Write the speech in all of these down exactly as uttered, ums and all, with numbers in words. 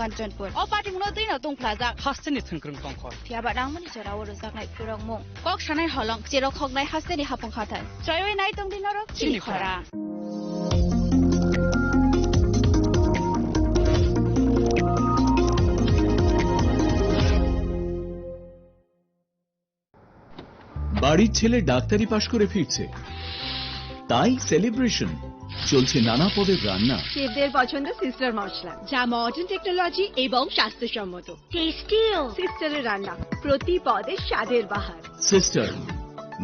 Kanchanpur. O patimungno twi no tungphlajak. Hasteni thwngkwrwng tongkhor. Phiya ba nangmani jorao rwjaknai phurokmung. Kok sanai holong, cherok khoknai hasteni hapung hathai. Choiwi nai tongdi norok chini khorang. বাড়ির ছেলে ডাক্তারি পাশ করে ফিরছে, তাই সেলিব্রেশন। চলছে নানা পদের রান্না। শেফদের পছন্দ সিস্টার মশলা, যা মডার্ন টেকনোলজি এবং স্বাস্থ্যসম্মত। টেস্টিও। সিস্টারের রান্না, প্রতি পদে স্বাদের বাহার। সিস্টার,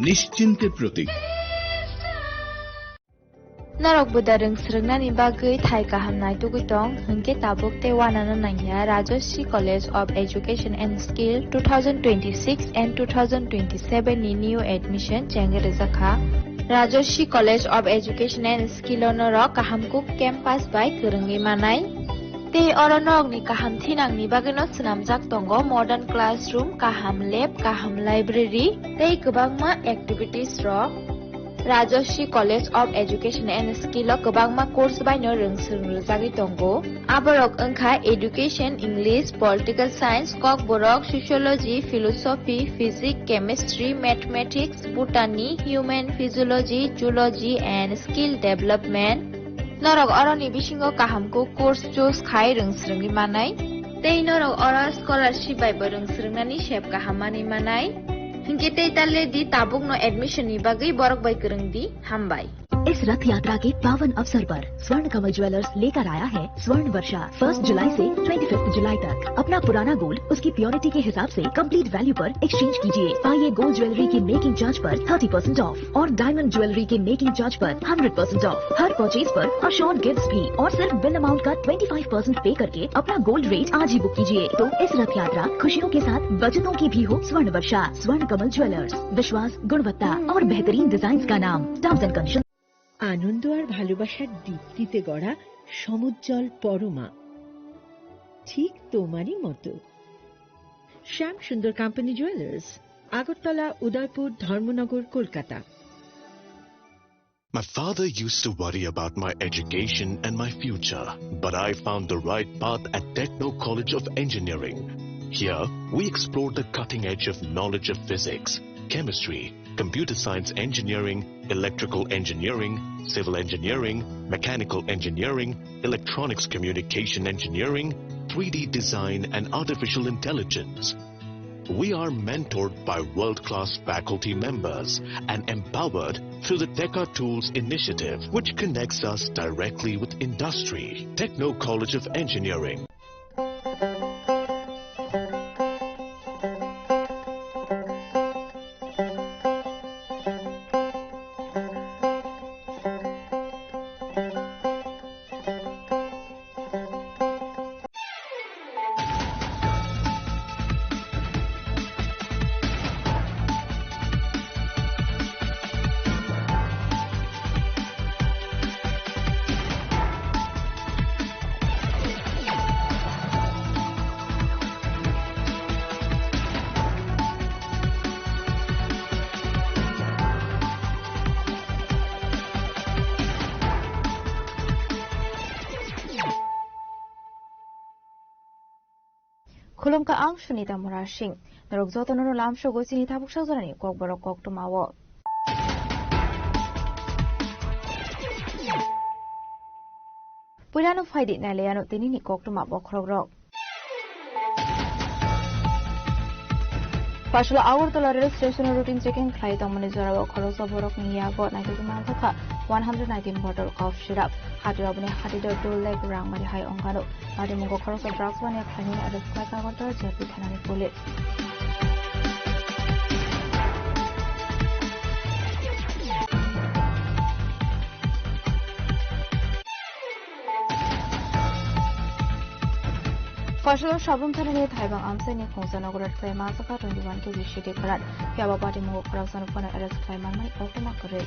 নিশ্চিন্তের প্রতীক। Norok buda rwng swrwngnani bagwi thai kaham naitugwi tong, hwnkhe tabuk tei uanano nangya Rajashree College of Education and Skill two thousand twenty-six and two thousand twenty-seven ni new admission chengwi rwjak kha. Rajashree College of Education and Skill o norok kaham kuk campus bai kwrwngwi manai. Tei oro norokni kaham thinangni bagwino swnamjak tongo modern classroom, kaham lab, kaham library tei kwbangma activities rok. Rajashree College of Education and Skill o kwbangma course baino rwng swrwng rwjagwi tongo. Aborok wngkha Education, English, Political Science, Kokborok, Sociology, Philosophy, Physics, Chemistry, Mathematics, Botany, Human Physiology, Zoology and Skill Development. Norok oroni bisingo kaham kuk course choose khai rwng swrwngwi manai. Tei norok oro scholarship bai bo rwng swrwngnani sep kaham manwi manai. Hinkhe tei ta le di tabukno admission ni bagwi borok bai kwrwng di. Hambai. इस रथ यात्रा के पावन अवसर पर स्वर्ण कमल ज्वेलर्स लेकर आया है स्वर्ण वर्षा। फर्स्ट जुलाई से ट्वेंटी फिफ्थ जुलाई तक अपना पुराना गोल्ड उसकी प्योरिटी के हिसाब से कंप्लीट वैल्यू पर एक्सचेंज कीजिए। पाइए गोल्ड ज्वेलरी की मेकिंग चार्ज पर थर्टी परसेंट ऑफ और डायमंड ज्वेलरी के मेकिंग चार्ज पर हंड्रेड परसेंट ऑफ। हर परचेज पर अश्योर्ड गिफ्ट्स भी और सिर्फ बिल अमाउंट का ट्वेंटी फ़ाइव परसेंट पे करके अपना गोल्ड रेट आज ही बुक कीजिए। तो इस रथ यात्रा खुशियों के साथ बचतों की भी हो स्वर्ण वर्षा। स्वर्ण कमल ज्वेलर्स, विश्वास, गुणवत्ता और बेहतरीन डिजाइन का नाम। Terms and condition. আনন্দ আর ভালোবাসার দীপ্তিতে গড়া সমুজ্জ্বল পরমা, ঠিক তোমারই মতো। শ্যাম সুন্দর কোম্পানি জুয়েলার্স, আগরতলা, উদয়পুর, ধর্মনগর, Kolkata. My father used to worry about my education and my future, but I found the right path at Techno College of Engineering. Here, we explore the cutting edge of knowledge of physics, chemistry, computer science engineering, electrical engineering, civil engineering, mechanical engineering, electronics communication engineering, three D design, and artificial intelligence. We are mentored by world-class faculty members and empowered through the Teka Tools initiative, which connects us directly with industry. Techno College of Engineering. Khulumkha ang Sunita Murasing. Norok jotono no lamsogo chini tabuk sajorani kokborok koktwmao. Puilano phaidi nailaiano tinini koktwma bokhorokrok. Pashula Agartala rail station routine checking khlai tongmani jorao khoroksa borokni yago naitugwi manjakha one hundred nineteen bottle cough syrup. Hati oboni hati do dul lek rang mari hai ongkano. Patimungo khoroksa drugs mania khlainani arrest khlaijak Agartala J P thanani police. Pashula Sabrum thanani Thaibang amchaini khungsa nogorat khlai manjakha twenty one K G sidi khalat. Phiya ba patimungo khoroksa no phano arrest khlai manmani koktwma kwrwi.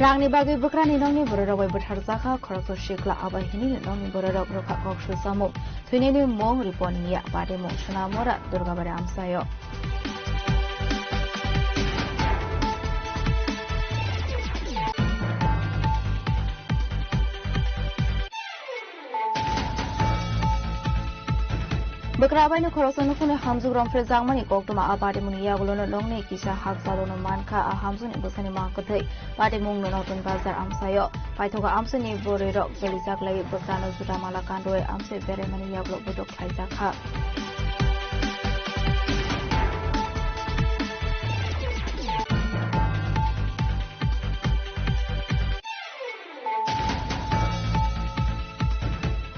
Rangni bagwi bwkrani nokni bororok bai bwtharjakha khoroksa sikla, abo hinwi nokni bororok rwkha kok swsamung. Thwinani mung Ripon Miya, patimung Sonamora, Durgabari amchaio. Bwkra abaino khoroksa nukhungni hamjwk romphrejakmani koktwma, a patimungni yagulono nokni kisa hakchalokno mankha, a hamjwkni bwsani mang kwthwi. Patimungno Notun Bazar amchaio paithogo amchaini bwrwirok bwlijaklai bwkrano juda mala kanrwi amchai beraimani yagulo budok khlaijakha.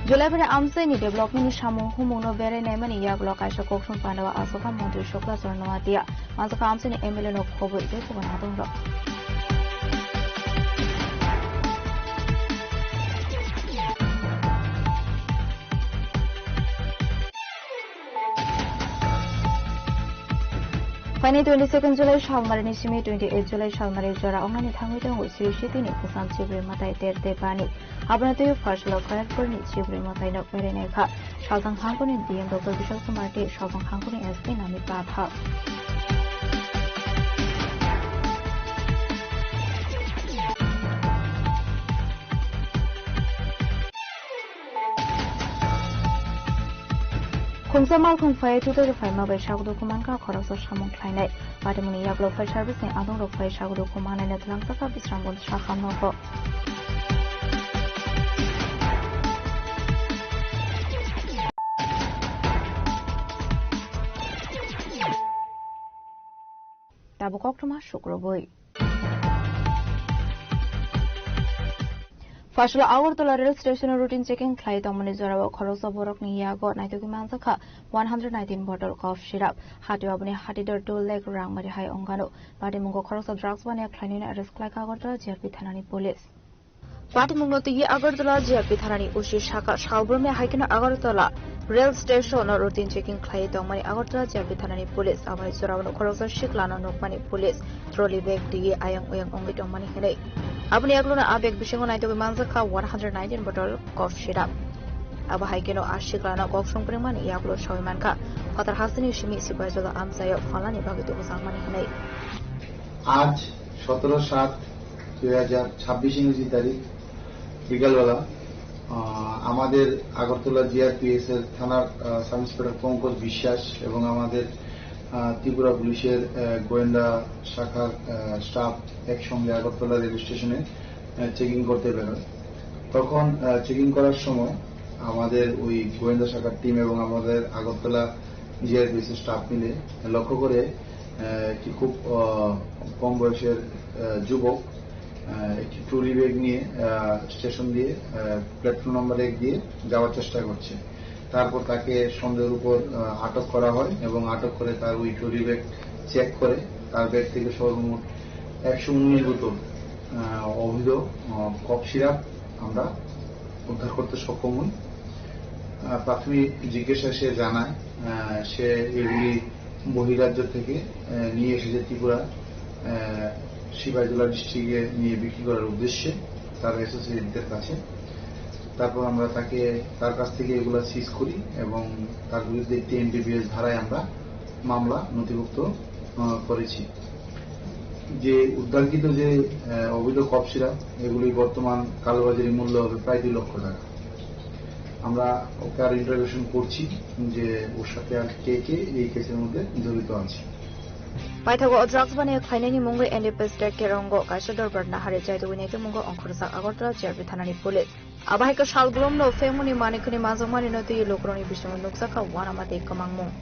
Julaibari amchaini development ni samung humungno berai naimani yagulo kaisa koktwma pandao achukha Montri Shukla Chorno Atia, manjakha amchaini M L A no khobwi tei bubagra adongrok. Phaini twenty second July salmarini simi twenty eight July salmari jora wngnani thangwi tongo Sri Sitini Bwsam Chibri Mwtai Ter Te Bani. Abono twiwi Pharsalo Khairpurni Chibri Mwtaino berai naikha. Salthang hangkoni D M Doctor Bishal Kumar tei Salthang hangkoni S P Namit Pathak. Khungsa malkhung phai tutor phaima bai sago dukhu mankha khoroksa samung khlainai. Patimungni yagulo fire service ni adongrok phai sago dukhu manai na twlangjakha Bisramganj sakha nogo. Tabuk koktwma sukrubwi. Pharsalo Agartala rail station o routine checking khlai tongmani jorao khoroksa borokni yago naitugwi manjakha one hundred nineteen bottle cough syrup. Hatio aboni hatidor two lakh rang mari hai ongano. Patimungo khoroksa drugs baniya khlainani arrest khlaikha Agartala G R P thanani police. Patimungno twiwi Agartala G R P thanani O C sakha, salbrumni hai kheno Agartala rail station o routine checking khlaiwi tongmani Agartala G R P thanani police. Abo hai jorao khoroksa siklano nukmani police, trolley bag twiwi ayang oyang wngwi tongmani hinwi. Aboni yagulono a bag bisingo naitugwi manjakha one hundred nineteen bottle cough syrup. Abo hai kheno a siklano kok songprengmani yagulo sawi mankha. Phatar hasteni simi Sipaijala amchaio phalnani bagwi tubujakmani hinwi. আজ সতেরো সাত দুই হাজার ছাব্বিশ ইংরেজি তারিখ বিকালবেলা, আহ, আমাদের আগরতলা জিআরপিএস এর থানার, আহ, সাব ইন্সপেক্টর পঙ্কজ বিশ্বাস এবং আমাদের, আহ, ত্রিপুরা পুলিশের, আহ, গোয়েন্দা শাখার, আহ, স্টাফ একসঙ্গে আগরতলা রেল স্টেশনে, আহ, চেকিং করতে বেরোয়। তখন, আহ, চেকিং করার সময় আমাদের ওই গোয়েন্দা শাখার টিম এবং আমাদের আগরতলা জিআরপিএস এর স্টাফ মিলে লক্ষ্য করে, আহ, একটি খুব, আহ, কম বয়সের, আহ, যুবক, আহ, একটি ট্রলি ব্যাগ নিয়ে, আহ, স্টেশন দিয়ে, আহ, প্ল্যাটফর্ম নাম্বার এক দিয়ে যাওয়ার চেষ্টা করছে। তারপর তাকে সন্দেহের উপর, আহ, আটক করা হয় এবং আটক করে তার ওই ট্রলি ব্যাগ চেক করে তার ব্যাগ থেকে সর্বমোট একশো উনিশ বোতল, আহ, অবৈধ, আহ, কফ সিরাপ আমরা উদ্ধার করতে সক্ষম হই। আহ, প্রাথমিক জিজ্ঞাসায় সে জানায়, আহ, সে এগুলি বহিরাজ্য থেকে, আহ, নিয়ে এসেছে ত্রিপুরা, আহ, সিপাহীজলা ডিস্ট্রিক্টে নিয়ে বিক্রি করার উদ্দেশ্যে তার অ্যাসোসিয়েটদের কাছে। তারপর আমরা তাকে, তার কাছ থেকে এগুলা সিজ করি এবং তার বিরুদ্ধে একটি এনডিপিএস ধারায় আমরা মামলা নথিভুক্ত, আহ, করেছি। যে উদ্ধারকৃত যে, আহ, অবৈধ কফ সিরাপ, এগুলি বর্তমান কালোবাজারি মূল্য হবে প্রায় দুই লক্ষ টাকা। আমরা ওকে আর ইন্টারোগেশন করছি যে ওর সাথে আর কে কে এই কেসের মধ্যে জড়িত আছে। Paithago o drugs baniya khlainani mungwi N D P S State Kerongo kaisa dorbar nahari chaitugwi naikhe mungo ongkhorjak Agartala G R P thanani police. Abo hai khe salbrumno phengmani manikhwni manjakmanino twiwi lukurokni bisingo nukjakha uanama tei kwmangmung.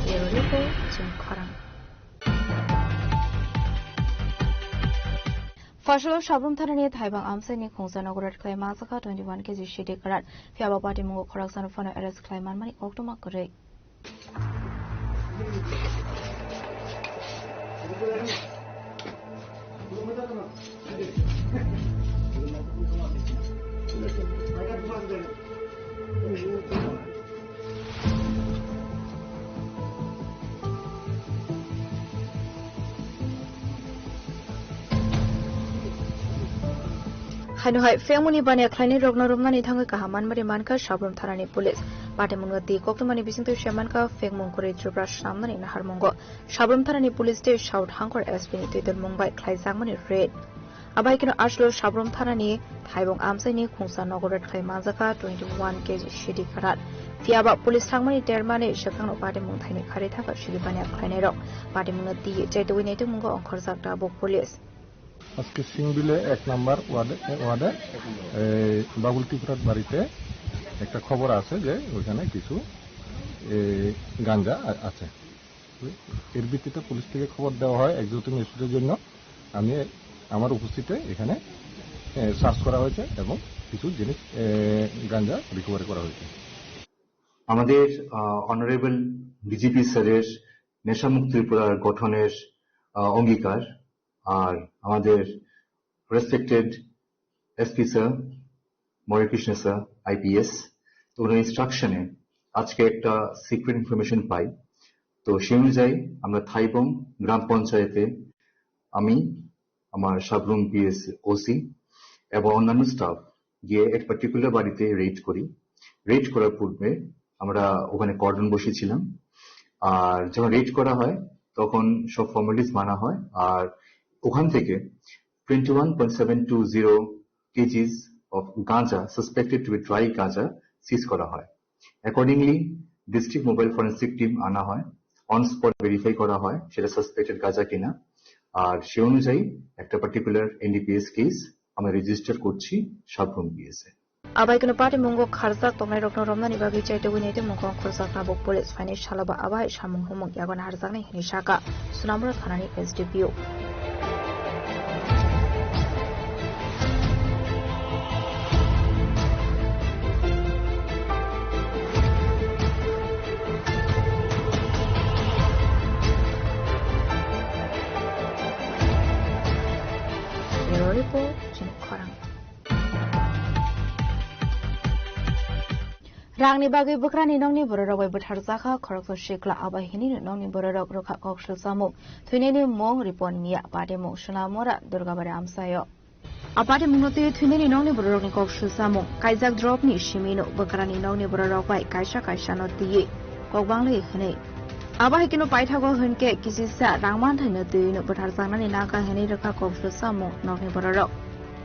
Bureau Report, Chwng Khorang. Pharsalo Sabrum thanani Thaibang amchaini khungsa nogo raid khlai manjakha twenty one K G sidi kwran. Phiya bo patimungo khoroksano phano arrest khlai manmani koktwma kwrwi. Haino hai phengmungni baniya khlainai rokno romnani thangwi kaham manmari mankha Sabrum thanani police. Patimungno twi koktwmani bisingtwi se mankha phengmung kwrwi Tripura swnamnani naharmungo. Sabrum thanani police tei South Hangkhor S P ni twidulmung bai khlaijakmani raid. Abai kheno aswk Sabrum thanani Thaibong amchaini khungsa nogo raid khlai manjakha twenty one K G sidi karat. Phiyaba police thangmani termani swkangno patimung thaini khari thangkha sidi baniya khlainairok. Patimungno twi chaitugwi naitugmungo ongkhorjak tabuk police. আজকে সিংবিলে এক নাম্বার ওয়ার্ডে, ওয়ার্ডে, এই বাবুল ত্রিপুরার বাড়িতে একটা খবর আছে যে ওইখানে কিছু, এই, গাঞ্জা আ-, আছে। এর ভিত্তিতে পুলিশ থেকে খবর দেওয়া হয় এক্সিকিউটিভ ম্যাজিস্ট্রেটের জন্য। আমি আমার উপস্থিতে এখানে, এ, সার্চ করা হয়েছে এবং কিছু জিনিস, এ, গাঞ্জা রিকভারি করা হয়েছে। আমাদের, আহ, অনারেবল ডিজিপি স্যারের নেশামুক্ত ত্রিপুরা গঠনের, আহ, অঙ্গীকার, আর আমাদের রেসপেক্টেড এসপি স্যার, মণিকৃষ্ণ স্যার, আইপিএস, তো ওনার ইনস্ট্রাকশনে আজকে একটা সিক্রেট ইনফরমেশন পাই। তো সেই অনুযায়ী আমরা থাইবং গ্রাম পঞ্চায়েতে আমি, আমার সাবরুম পিএস ওসি এবং অন্যান্য স্টাফ গিয়ে এক পার্টিকুলার বাড়িতে রেড করি। রেড করার পূর্বে আমরা ওখানে কর্ডন বসেছিলাম। আর যখন রেড করা হয়, তখন সব ফর্মালিটিস মানা হয়। আর ওখান থেকে twenty one point seven two zero kgs of গাঁজা, suspected to be dry গাঁজা, সিজ করা হয়। Accordingly, district mobile forensic team আনা হয়, অন স্পট ভেরিফাই করা হয় সেটা সাসপেক্টেড গাঁজা কিনা। আর সে অনুযায়ী একটা পার্টিকুলার এনডিপিএস কেস আমরা রেজিস্টার করছি সাবরুম পিএসএ। Abai kheno patimung o kharjak tongnairokno romnani bagwi chaitugwi naitugmung ongkhorjak tabuk police phainai saloba abai samung humung yago naharjaknai hinwi sakha Sonamura thanani S D P O. Bureau Report, Chini Khorang. Rangni bagwi bwkrani nokni bororok bai butharjakha khoroksa sikla, abo hinwi nokni bororok rwkha kok swlsamung. Thwinaini mung Ripon Miya, patimung Sonamura, Durgabari amchaio. A patimungno twi thwinaini nokni bororokni kok swlsamung, kaijak dropni simino bwkrani nokni bororok bai kaisa kaisano twiwi kok banglai hwnwi. Abo hai kheno paithago hwnkhe kisisa rang manthaino twiwino butharjaknani nangkha hwnwi rwkha kok swlsamung nokni bororok.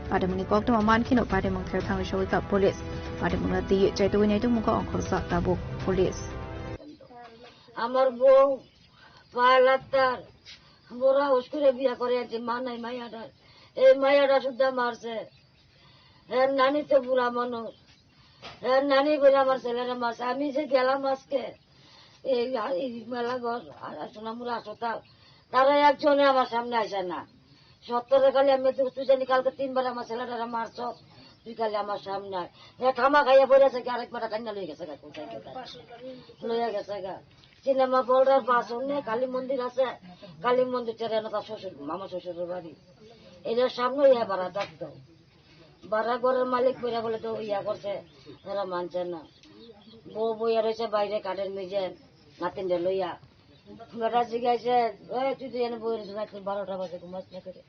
Patimungni koktwma mankheno patimung ther thangwi sogwikha police. Patimungno twiwi chaitugwi naitugmungkha ongkhorjak tabuk police. আমার বউ পাঁচ লাখ টাকার বড় হাউস করে বিয়া করে আনছে, মা নাই, মাইয়াটা, এই মাইয়াটা শুদ্ধা মারছে। হ্যাঁ, নানি তো বুড়া মানুষ, হ্যাঁ, নানি বলে আমার ছেলেরা মারছে। আমি যে গেলাম আজকে এই, এই মেলা ঘর আর সোনামুড়া হাসপাতাল, তারা একজনে আমার সামনে আসে না। সত্তরে খালি আমি তো, তুই জানি কালকে তিনবার আমার ছেলেটারে মারছ, তুই খালি আমার সামনে আয়। হ্যাঁ, থামা খাইয়া পড়ে আছে, কি আরেকবার কান্না লয়ে গেছে গা, কোথায় গেছে? লয়ে গেছে গা। সিনেমা বলটার পাশে কালী মন্দির আছে, কালী মন্দির টেরে না তার শ্বশুর, মামা শ্বশুরের বাড়ি। এটার সামনে ইয়া ভাড়া থাকতো। ভাড়া ঘরের মালিক কইরা বলে তো ইয়া করছে, এরা মানছে না। বউ বইয়া রয়েছে বাইরে কাঠের মেঝে, নাতিনটা লইয়া। বেটা জিজ্ঞাসে, "ওই তুই তো এনে বই রয়েছিস রাত্রে বারোটা বাজে ঘুমাস না করে?"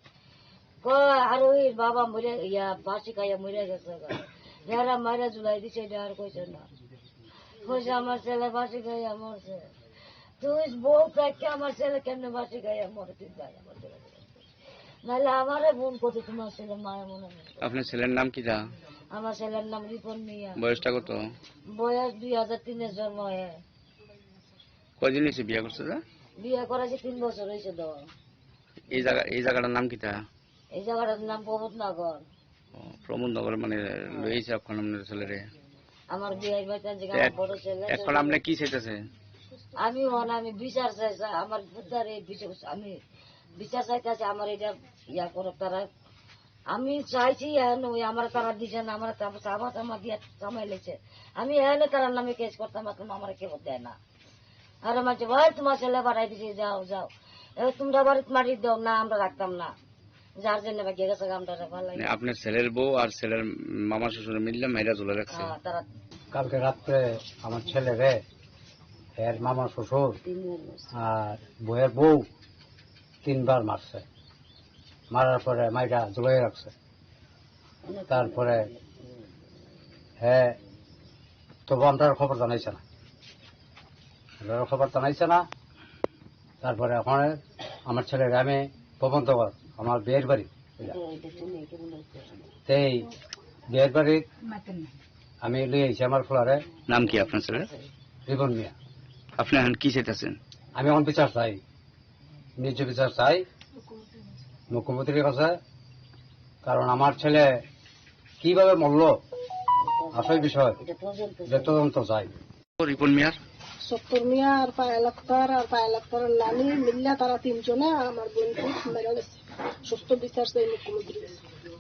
কয়, "আর ওই বাবা মরে, ইয়া, বাসি খাইয়া মরে গেছে গো।" যারা মারা জুলাই দিছে, এটা আর কইছে না। কইছে, "আমার ছেলে বাসি খাইয়া মরছে।" তুই বউ পেটে আমার ছেলে কেমনে বাসি খাইয়া মরে, তুই জানে আমার ছেলে। নাহলে আমারে ফোন করতে তোমার ছেলে মায়া মনে হয়। আপনার ছেলের নাম কি তা? আমার ছেলের নাম রিপন মিয়া। বয়সটা কত? বয়স দুই হাজার তিনে জন্ম হয়। কয়দিন হয়েছে বিয়ে করছে তা? বিয়ে করেছি তিন বছর হয়েছে তো। এই জায়গা, এই জায়গাটার নাম কি তা? এই জায়গাটার নাম প্রমোদনগর। ও, প্রমোদনগর মানে লইছে এখন আপনার ছেলেরে? আমার বিয়ে হয়েছে আজকে তো আমার এক-, বড় ছেলে। এখন আপনি কি চাইতেছে? আমি হন, আমি বিচার চাই, স্যার, আমার পুত্রের এই বিচার, আমি বিচার চাইতেছি, আমার এটা ইয়া করো তারা। আমি চাইছি, হ্যাঁ, ওই আমার তারা দিছে না, আমার তারা চাবা চামা দিয়ে কামাই লেছে। আমি হ্যাঁ, তারার নামে কেস করতাম, এখন আমার কেউ দেয় না। আর আমার যে ভাই, তোমার ছেলে পাঠাই দিছে, যাও, যাও। এ, তোমরা বাড়িত মারি দাও না, আমরা রাখতাম না। যার জন্য বা গেছে আমরা রে ভালো লাগে। মানে আপনার ছেলের বউ আর ছেলের মামা শ্বশুর মিললে মাইরা ঝুলে রাখছে? হ্যাঁ, তারা কালকে রাত্রে আমার ছেলেরে এর মামা শ্বশুর তিনবার মারছে। আর বউয়ের বউ তিনবার মারছে। মারার পরে মাইরা ঝুলাই রাখছে। তারপরে হ্যাঁ, তবু আমরা খবর জানাইছে না, আমরা খবর জানাইছে না। তারপরে ওখানে আমার ছেলের আমি প্রবন্ধকর, আমার বিয়ের বাড়ি, এটা। সেই বিয়ের বাড়ি আমি লই আইছি আমার ফুলারে। নাম কি আপনার ছেলের? রিপন মিয়া। আপনি এখন কি চাইতেছেন? আমি এখন বিচার চাই, ন্যায্য বিচার চাই মুখ্যমন্ত্রীর কাছে, কারণ আমার ছেলে কিভাবে মরল, আসল বিষয় যে তদন্ত চাই। রিপন মিয়ার? সত্তর মিয়া আর পায়েল আক্তার আর পায়েল আক্তারের নানি মিল্লা তারা তিনজনে আমার বোনকে মেরে গেছে। সুস্থ বিচার চাই মুখ্যমন্ত্রীর কাছে।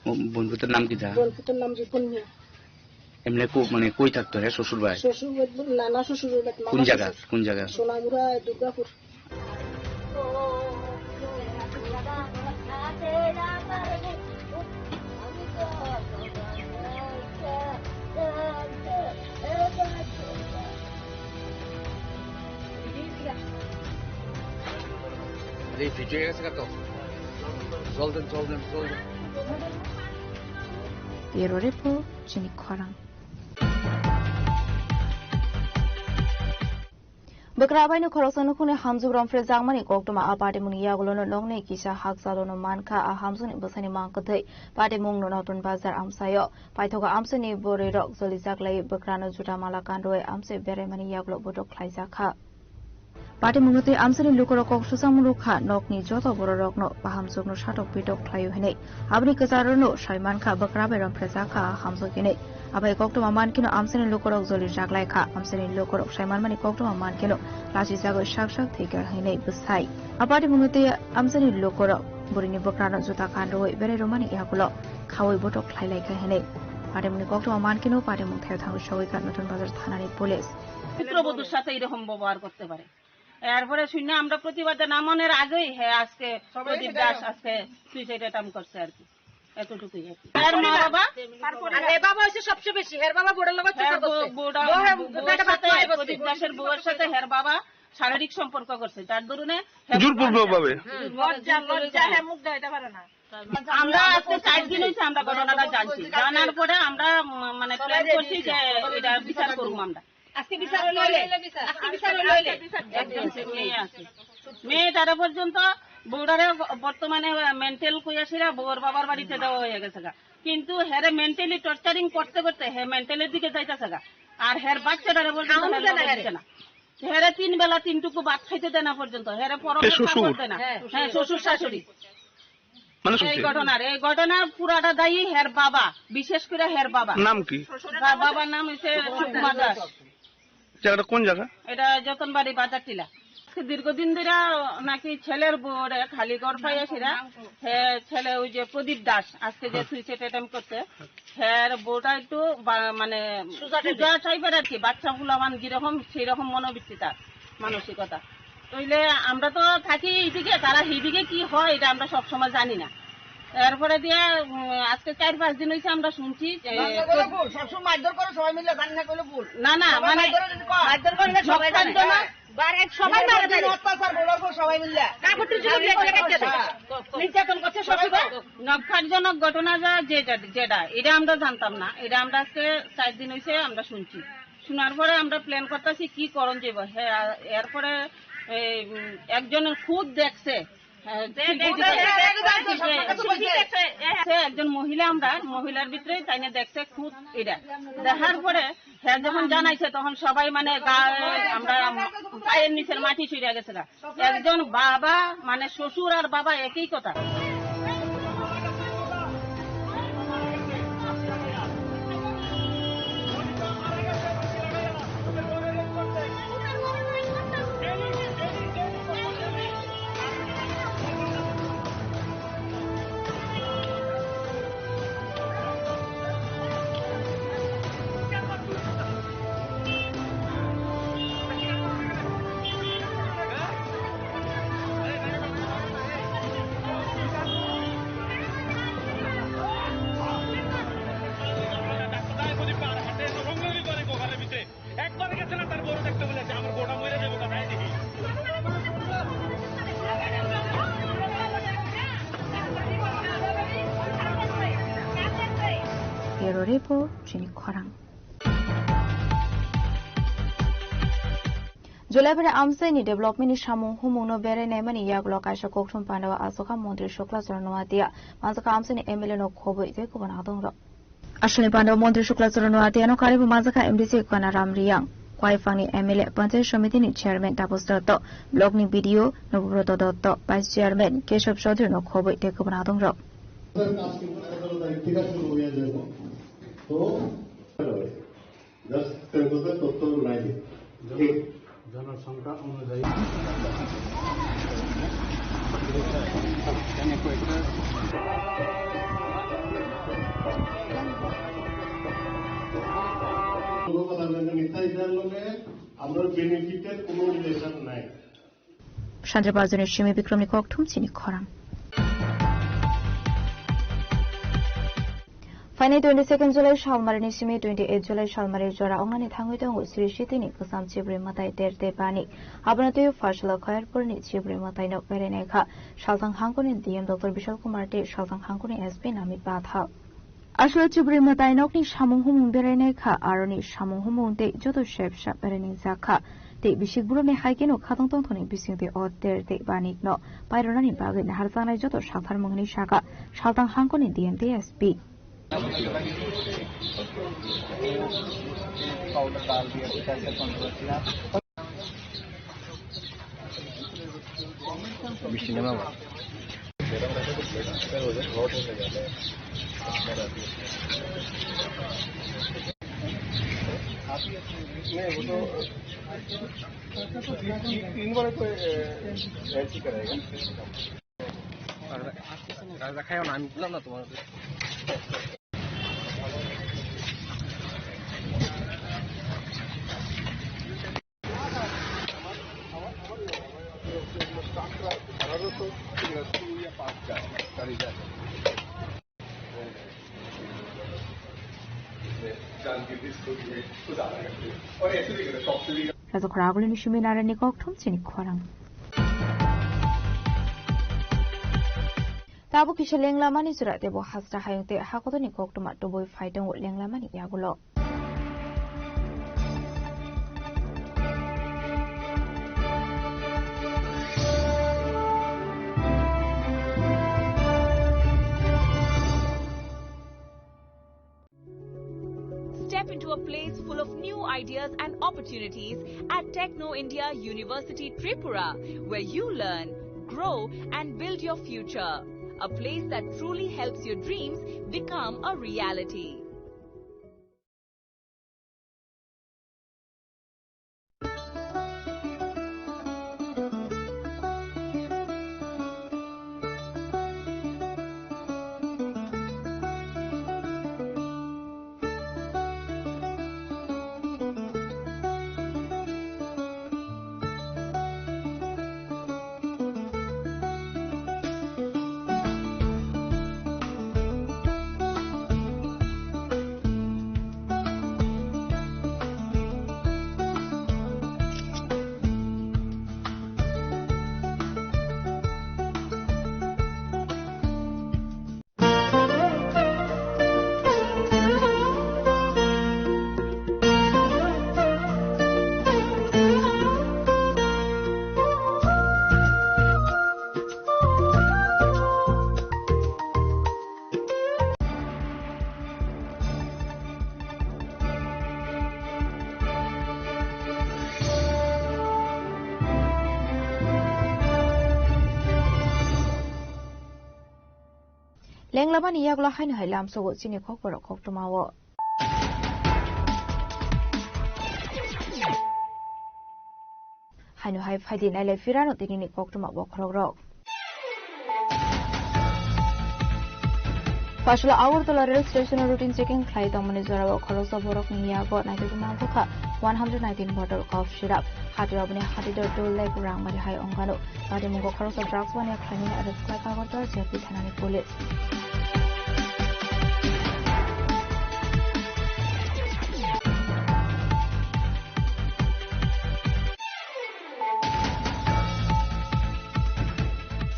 ও, বোনপুতের নাম কি তা? বোনপুতের নাম রিপন মিয়া। এমনি কো-, মানে কই থাকতো হে শ্বশুর বাড়ি? শ্বশুর বাড়ি, নানা শ্বশুর বাড়ি, মামা কোন জায়গা? শ্বশুর। কোন জায়গা? সোনামুড়া, দুর্গাপুর। আরে, ভিডিও হয়ে গেছে তো? জল দেন, জল দেন, জল দেন। Bureau Report, Chini Khorang. Bwkra bai no khoroksa nukhungni hamjwk romphrejakmani koktwma a patimungni yagulono nokni kisa hakchalono mankha. A hamjwkni bwsani mang kwthwi patimungno Notun Bazar amchaio paithogo amchaini bwrwirok jolijaklai bwkrano juta mala kanrwi amchai beraimani yagulo botok khlaijakha. Patimungno tei amchaini lukurok kok swchangmung rwkha, nokni joto bororokno bahamjwkno satok pitok khlaio hinwi. Aboni kwcharno sai mankha, bwkra bai romphrejakha hamjwk hinwi. Abai koktwma mankhe no amchaini lukurok joli raklaikha. Amchaini lukurok sai manmani koktwma mankhe no lachijagwi sak sak thwikha hinwi bwsai. A patimungno tei amchaini lukurok bwrwini bwkrano juta kanrwi berai romani yagulo khaui botok khlailaikha hinwi. Patimungni koktwma mankhe no patimung thaio thangwi sogwikha Notun Bazar thanani police. পুত্রবধূর সাথে এরকম ব্যবহার করতে পারে। এরপরে শুনে আমরা প্রতিবাদ জানানোর আগেই হে আজকে প্রদীপ দাস আজকে সুইসাইড অ্যাটেম্প করছে আর কি। এতটুকুই আর কি। এর মা বাবা, আর এ বাবা হচ্ছে সবচেয়ে বেশি, এর বাবা বোর্ডের লগে চুকা হ্যাঁ, বো-, করছে। বোর্ড, ও হ্যাঁ, বোর্ড পেটে ভাত সাথে, খাওয়াই বসছে। প্রদীপ দাসের বউয়ের সাথে হের বাবা শারীরিক সম্পর্ক করছে, যার দরুনে হে জোরপূর্বক ভাবে। হুম, লজ্জা, লজ্জা, হ্যাঁ, মুখ দেয়, এটা পারে না। আমরা আজকে চার দিন হয়েছে আমরা ঘটনাটা জানছি, জানার পরে আমরা উম, মানে প্ল্যান করছি যে এটা বিচার করবো আমরা। আজকে বিচার হইলে হইলে, আজকে বিচার হইলে হইলে। একজন মেয়ে আছে। মেয়ে তারা পর্যন্ত বউটারে বর্তমানে মেন্টাল কইয়াছিরা বউর বাবার বাড়িতে দেওয়া হয়ে গেছে গা। কিন্তু হেরে মেন্টালি টর্চারিং করতে করতে হে মেন্টালের দিকে যাইতেছে গা। আর হের বাচ্চাটারে বলতে খাওয়ানো যায় না হেরে। দিচ্ছে না। হেরে তিন বেলা তিন টুকু ভাত খাইতে দেয় না পর্যন্ত। হেরে পরনের শ্বশুর? কাপড় দেয় না। হ্যাঁ, শ্বশুর শাশুড়ি। মানে এই শুনছি। ঘটনার, এই ঘটনার পুরাটা দায়ী হের বাবা, বিশেষ করে হের বাবা। নাম কি? তার বাবার নাম হচ্ছে সুকুমার দাস। জায়গাটা কোন জায়গা? এটা যতনবাড়ি বাজার টিলা। দীর্ঘদিন ধরে নাকি ছেলের বউরে খালি ঘর পাইয়াছিরা, হে ছেলে ওই যে প্রদীপ দাস আজকে যে সুইসাইড অ্যাটেম্প করছে, হের বউটা একটু বা-, মানে সুজা টাইপের। সুজা টাইপের আর কি, বাচ্চা ফুলাবান যেরকম সেই রকম মনোবৃত্তি তার, মানসিকতা। তাইলে আমরা তো থাকি এইদিকে, তারা সেইদিকে কি হয় এটা আমরা সব সময় জানি না। এরপরে দিয়ে উম, আজকে চার পাঁচ দিন হয়েছে আমরা শুনছি যে রান্না করলে ভুল, সবসময় মারধর করে সবাই মিলে, রান্না করলে ভুল। না, না, সবাই মানে মারধর যদি করে। মারধর করলে সবাই জানে। নকশার জন্য বার এক সবাই মারা যায়। অত্যাচার বলার পর সবাই মিলে। কাপড় চুপড় দিয়ে চলে গেছে। হ্যাঁ। নির্যাতন করছে শ্বশুরে। নকশাজনক ঘটনা যা, যে, যে, যেটা, এটা আমরা জানতাম না। এটা আমরা আজকে চার দিন হয়েছে আমরা শুনছি। শোনার পরে আমরা প্ল্যান করতেছি কি করণ যাইব। হ্যাঁ, এরপরে এই, উম, একজনের খুব দেখছে। হ্যাঁ, দে, দে, দে, দে, দে, দে, দে, দে, দে, দে। সে একজন মহিলা, আমরা মহিলার ভিতরে তাই না দেখছে খুব এটা। দেখার পরে হ্যাঁ যখন জানাইছে তখন সবাই মানে গায়ে আমরা পায়ের নিচের মাটি ছুঁড়ে গেছে গা। একজন বাবা মানে শ্বশুর আর বাবা একই কথা। Report chini khorang. Jolaibari amchaini development ni samung humung no berai naimani yagulo kaisa kokthum pandao aswkha Montri Shukla Charan Noatia, manjaka amchaini M L A no khobwi tei kubun adongrok. Aswkni pandao Montri Shukla Charan Noatia no karibo manjaka M D C Kanaram Riyang, Kwaifangni M L A, Panchayat Samiti ni Chairman Tapos Dotto, Block ni B D O Nobobroto Dotto, Vice Chairman Keshob Chaudhary no khobwi tei kubun adongrok. Just ten percent তথ্য নাই। জন-, জনসংখ্যা অনুযায়ী। আমরা বেনিফিটের কোনো রিলেশন নাই। Sandra Bazar ni simi Bikram ni kokthum chini khorang. Phainai twenty second July salmari ni simi twenty eight July salmari jora wngnani thangwi tongo Sri Siti ni kwcham Chibri mwtai Ter Te Bani. Abono twiwi Pharsalo Khairpur ni Chibri mwtai no berai naikha. Salthang hangkoni D M Doctor Bishal Kumar tei Salthang hangkoni S P Namit Pathak. Aswk Chibri mwtai nokni samung humung berai naikha, aroni samung humung tei joto sep sap berai naijakha. Tei bisik borokni hai kheno khatong tongthokni bisingtwi o Ter Te Bani no pairwnani bagwi naharjaknai joto salthar mwngnai saka Salthang hangkoni D M tei S P. Rajakhor agulini simi narani kokthum chini khorang. Tabuk kisa lenglamani jora tebo hasra hayung tei hakotorni koktwma tubui phai tongo lenglamani yagulo. Step into a place full of new ideas and opportunities at Techno India University Tripura, where you learn, grow, and build your future. A place that truly helps your dreams become a reality. Lenglamani yagulo haino hai lamsogo chini khokborok koktwmao. Haino hai phaidi nailai phirano tinini koktwma bokhorokrok. Pharsalo Agartala rail station o routine checking khlai tongmani jorao khoroksa borokni yago naitugwi mangthokha one hundred nineteen bottle cough syrup. Hati oboni hati dor dol lek rang mari hai ongkano. Bari mungo khoroksa drugs wania khlainani arrest khlai Agartala J P thanani police.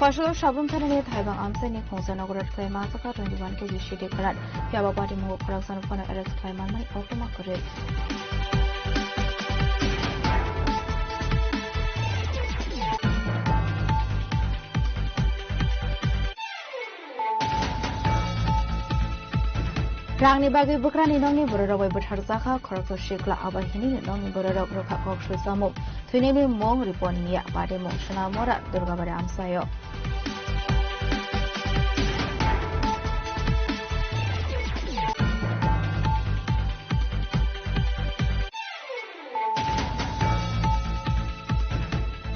Pashalo Sabrum thanani thaibang amchaini khungsa nogo rwrwk khlai manjak kha twenty one K G sidi kwran. Phiya ba party mungo khoroksa no phano arrest khlai manmani koktwma kwrwi. Rangni bagwi bwkrani nokni bororok bai bwtharjakha khoroksa sikla, abo hinwi nokni bororok rwkha kok sui chamung. Thwinani mung Ripon Miya, party mung Sonamora, Durgabari amchaio.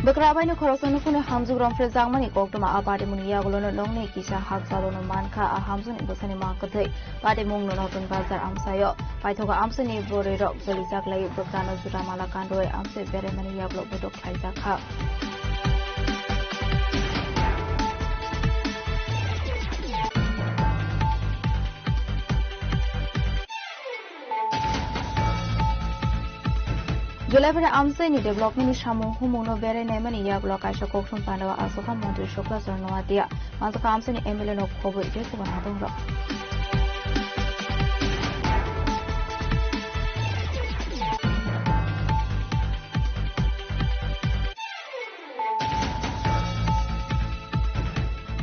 Bwkra baino khoroksa nukhungni hamjwk romphre jakmani koktwma a party mungni yagulono nokni kisa hakchalono mankha, a hamjwkni bwsani mang kwthwi party mungno Notun Bazar amchaio. Paithogo amchaini bwrwirok jolijak lai bwkrano juta mala kandoi amchai beraimani yagulo bodok khlaijakha. Julaibari amchaini development ni samung humung no berai naimani yagulo kaisa kokthum pandao aswkha montri Suklachar Noatia, manjakha amchaini M L A no khobwi tei kubun adongrok.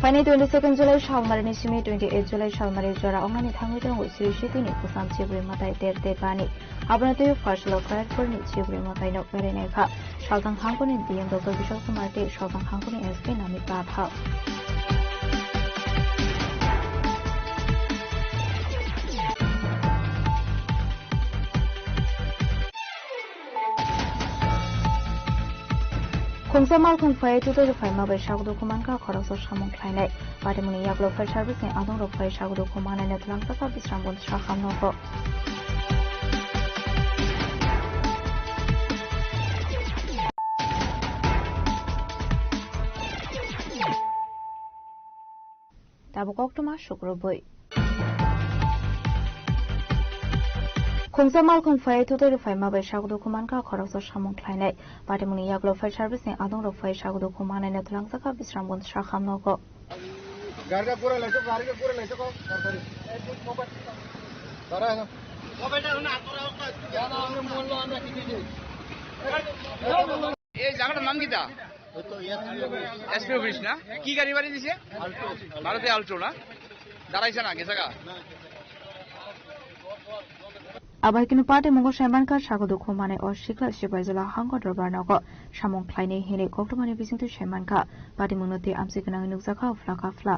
Phainai twenty second July salmarini simi twenty eight July salmari jora wngnani thangwi tongo Sri Sitini Kusam Chibri Matai Ter Te Bani. Abono twiwi Pharsalok Kharpurni Chibri Mataino berai naikha. Salthang hangkoni D M Doctor Bishal Kumar tei Salthang hangkoni S P Namit Pathak. Khungsa malkhung phai tutai rwphaima bai sago dukhu mankha khoroksa samung khlainai. Patimungni yagulo fire service ni adongrok phai sago dukhu manai no twlangjakha Bisramganj Sakham nogo. Tabuk koktwma sukrubwi. Khungsa malkhung phai tutai rwphaima bai sago dukhu mankha khoroksa samung khlainai. Patimungni yagulo fire service ni adongrok phai sago dukhu manai no twlangjakha Bisramganj Sakham nogo. গাড়িটা ঘুরে লাইছো, গাড়িটা ঘুরে লাইছো, কো? তাড়াতাড়ি। তারা এখন। এই জায়গাটার নাম কিতা? এসপি অফিস না? কি গাড়ি বাড়ি দিছে? ভারতে আল্টো না? দাঁড়াইছে না, গেছে গা? Abai kunu party mungo saimankha sago dukhu manai o sikla sipaijala hango dorbar nogo samung khlainai hinwi koktwmani bisingtwi saimankha. Party mungno tei amchai gwnangwi nukjakha phlakha phla.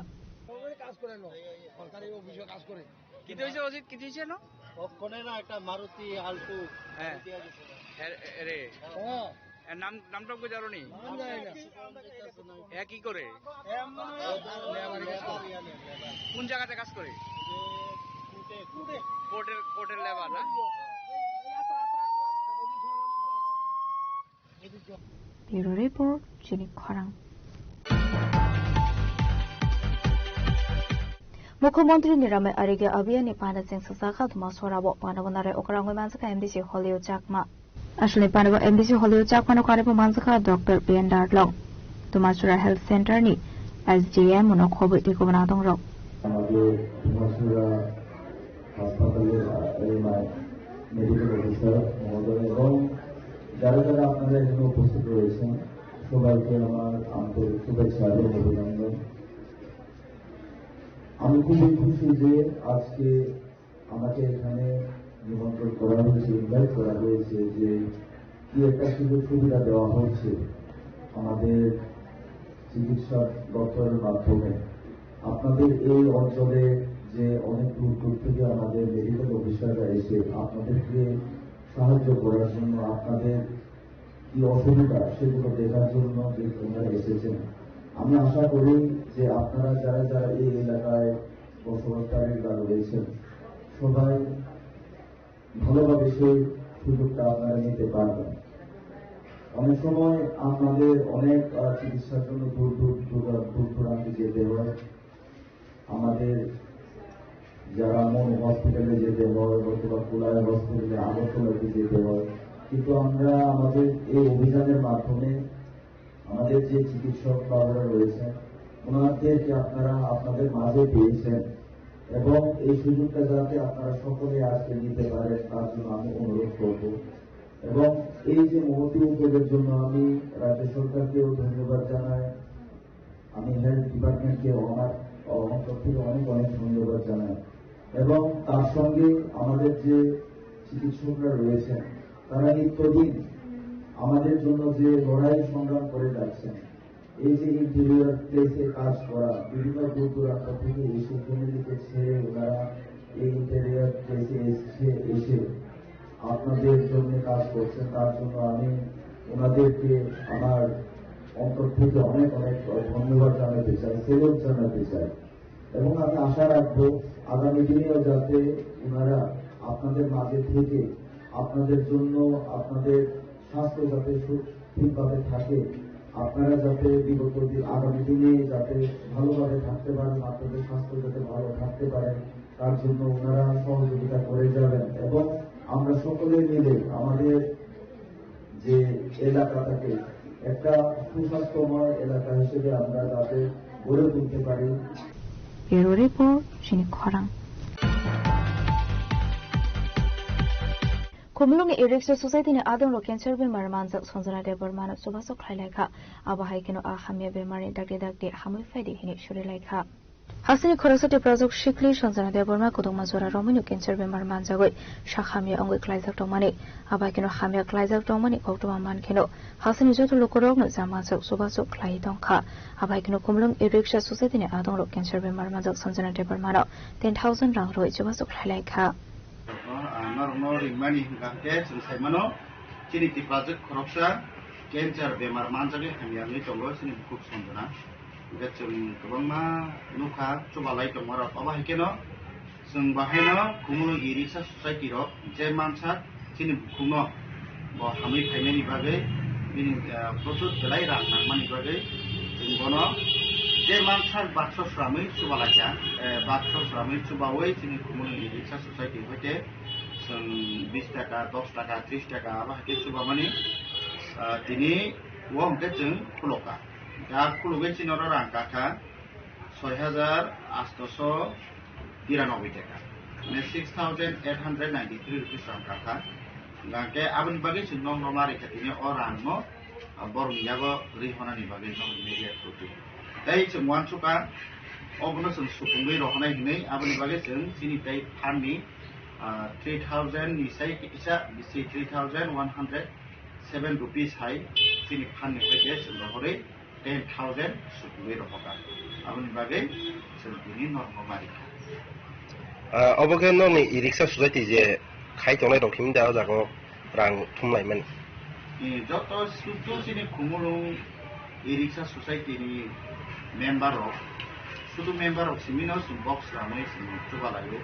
কি হয়েছে অজিত? কি হয়েছে না? ওখানে না একটা মারুতি আল্টো। হ্যাঁ। মারুতি আছে সেটা। এ-, এ-, এরে। হ্যাঁ। এর নাম, নামটা বুঝারো নি? নাম জানি না। এ কি করে? এ মনে হয় লেবারি কাজ করে। কোন জায়গাতে কাজ করে? কোর্টে, কোর্টে। কোর্টের, কোর্টের লেবার না? Bureau Report, Chini Khorang. Mukhyamantri Niramai Arogya Abhiyan ni panda cheng sajak kha Dumasora o panda bo narai okrangwi manjakha M D C Holio Chakma. Aswlni panda bo M D C Holio Chakma no karwi bo manjakha Doctor P N Darlong, Dumasora Health Center ni S D M no khobwi tei kubun adongrok. আমাদের ধুমাছড়া হাসপাতালের, আহ, এই মা-, medical officer মহোদয় এবং যারা যারা আপনারা এখানে উপস্থিত রয়েছেন, সবাইকে আমার আন্তরিক শুভেচ্ছা এবং অভিনন্দন। আমি খুবই খুশি যে আজকে আমাকে এখানে নিমন্ত্রণ করা হয়েছে, ইনভাইট করা হয়েছে যে কি একটা সুযোগ সুবিধা দেওয়া হচ্ছে আমাদের চিকিৎসা দপ্তরের মাধ্যমে। আপনাদের এই অঞ্চলে যে অনেক দূর দূর থেকে আমাদের মেডিকেল অফিসাররা এসে আপনাদেরকে সাহায্য করার জন্য, আপনাদের কি অসুবিধা সেগুলো দেখার জন্য যে ওনারা এসেছেন। আমি আশা করি যে আপনারা যারা যারা এই এলাকায় বসবাসকারীরা রয়েছেন, সবাই ভালোভাবে সেই সুযোগটা আপনারা নিতে পারবেন। অনেক সময় আপনাদের অনেক, আহ, চিকিৎসার জন্য দূর দূর, দূর, দূর দূরান্তে যেতে হয়। আমাদের যারা মনু হসপিটালে যেতে হয়, অথবা কুলায় হসপিটালে আগরতলাতে যেতে হয়, কিন্তু আমরা আমাদের এই অভিযানের মাধ্যমে আমাদের যে চিকিৎসক বাবুরা রয়েছেন, ওনাদেরকে আপনারা আপনাদের মাঝে পেয়েছেন এবং এই সুযোগটা যাতে আপনারা সকলে আজকে নিতে পারেন, তার জন্য আমি অনুরোধ করব। এবং এই যে মহতী উদ্যোগের জন্য আমি রাজ্য সরকারকেও ধন্যবাদ জানাই, আমি হেলথ ডিপার্টমেন্টকে আমার অন্তর থেকে অনেক অনেক ধন্যবাদ জানাই। এবং তার সঙ্গে আমাদের যে চিকিৎসকরা রয়েছেন, তারা নিত্যদিন আমাদের জন্য যে লড়াই সংগ্রাম করে যাচ্ছেন, এই যে ইন্টেরিয়র প্লেসে কাজ করা, বিভিন্ন দূর দূরান্ত থেকে এসে ফ্যামিলিকে ছেড়ে ওনারা এই ইন্টেরিয়র প্লেসে এসে এসে আপনাদের জন্য কাজ করছেন, তার জন্য আমি ওনাদেরকে আমার অন্তর থেকে অনেক অনেক ধন্যবাদ জানাতে চাই, স্যালুট জানাতে চাই। এবং আমি আশা রাখবো আগামী দিনেও যাতে ওনারা আপনাদের মাঝে থেকে আপনাদের জন্য, আপনাদের স্বাস্থ্য যাতে সু-, ঠিকভাবে থাকে, আপনারা যাতে বিগত দিন, আগামী দিনে যাতে ভালোভাবে থাকতে পারেন, আপনাদের স্বাস্থ্য যাতে ভালো থাকতে পারে, তার জন্য ওনারা সহযোগিতা করে যাবেন। এবং আমরা সকলে মিলে আমাদের যে এলাকাটাকে একটা সুস্বাস্থ্যময় এলাকা হিসেবে আমরা যাতে গড়ে তুলতে পারি। Bureau Report, chini khorang. Khumulwngni e-rickshaw society ni adongrok cancer bemar manjak Sanjana Debbarmano chubachu khlai lai kha. Abo hai kheno a hamya bemarni dakti dakti hamwi phaidi hwnwi suri lai kha. Hasteni khoroksa Tiprajwk sikli Sanjana Debbarma kwdwkma jora romwino cancer bemar manjagwi sak hamya wngwi klaijak tongmani. Abo hai kheno hamya klaijak tongmani koktwma man kheno hasteni joto lukurokno ja manjak chubachu khlaiwi tong kha. Abo hai kheno Khumulwng e-rickshaw society ni adongrok cancer bemar manjak Sanjana Debbarmano ten thousand rang rwui chubachu khlai lai kha. Norokno ringmani hwnkha hwnkhe chwng sai mano, chini Tiprajwk khoroksa cancer bemar manjagwi hamya wngwi tongo chini bukhuk Sanjana. Hwnkhe chwng kwbangma nukha chubalai tongmarok. Obo hai kheno chwng bahaino Khumulwng e-rickshaw society rok je mansak chini bukhukno bo hamwi phainani bagwi bini, eh, prochur belai rang nangmani bagwi chwng bono je mansak bakso sramwi chubalaikha. Eh, bakso sramwi chubawi chini Khumulwng e-rickshaw society hoite chwng bis taka, dos taka, tris taka abo hai khe chubamani, ah, tini o hwnkhe chwng khulokha. Da khulugwi chini oro rang kakha soi hajar atso tiranoboi taka, mane six thousand eight hundred ninety three rupees rang kakha. Hwnkhe aboni bagwi chwng nokno ma rikha tini o rangno, ah, borokni yago ri honani bagwi nokni media through twi. Tei chwng uansukha obono chwng supungwi rohonai hwnwi, aboni bagwi chwng chini tei phanni, ah, three thousand ni sai kisa bisi three thousand one hundred seven rupees hai chini phanni hoite chwng rohorwi ten thousand sukwi rohorkha. Aboni bagwi chwng tini norokno ma rikha. Ah, obo khe nokni e-rickshaw society je khai tongnai rok himda o jaga o rang thumlaimani. Eh, joto sudu chini Khumulwng e-rickshaw society ni member rok, sudu member rok simi no chwng box ramwi chwng chubalaio.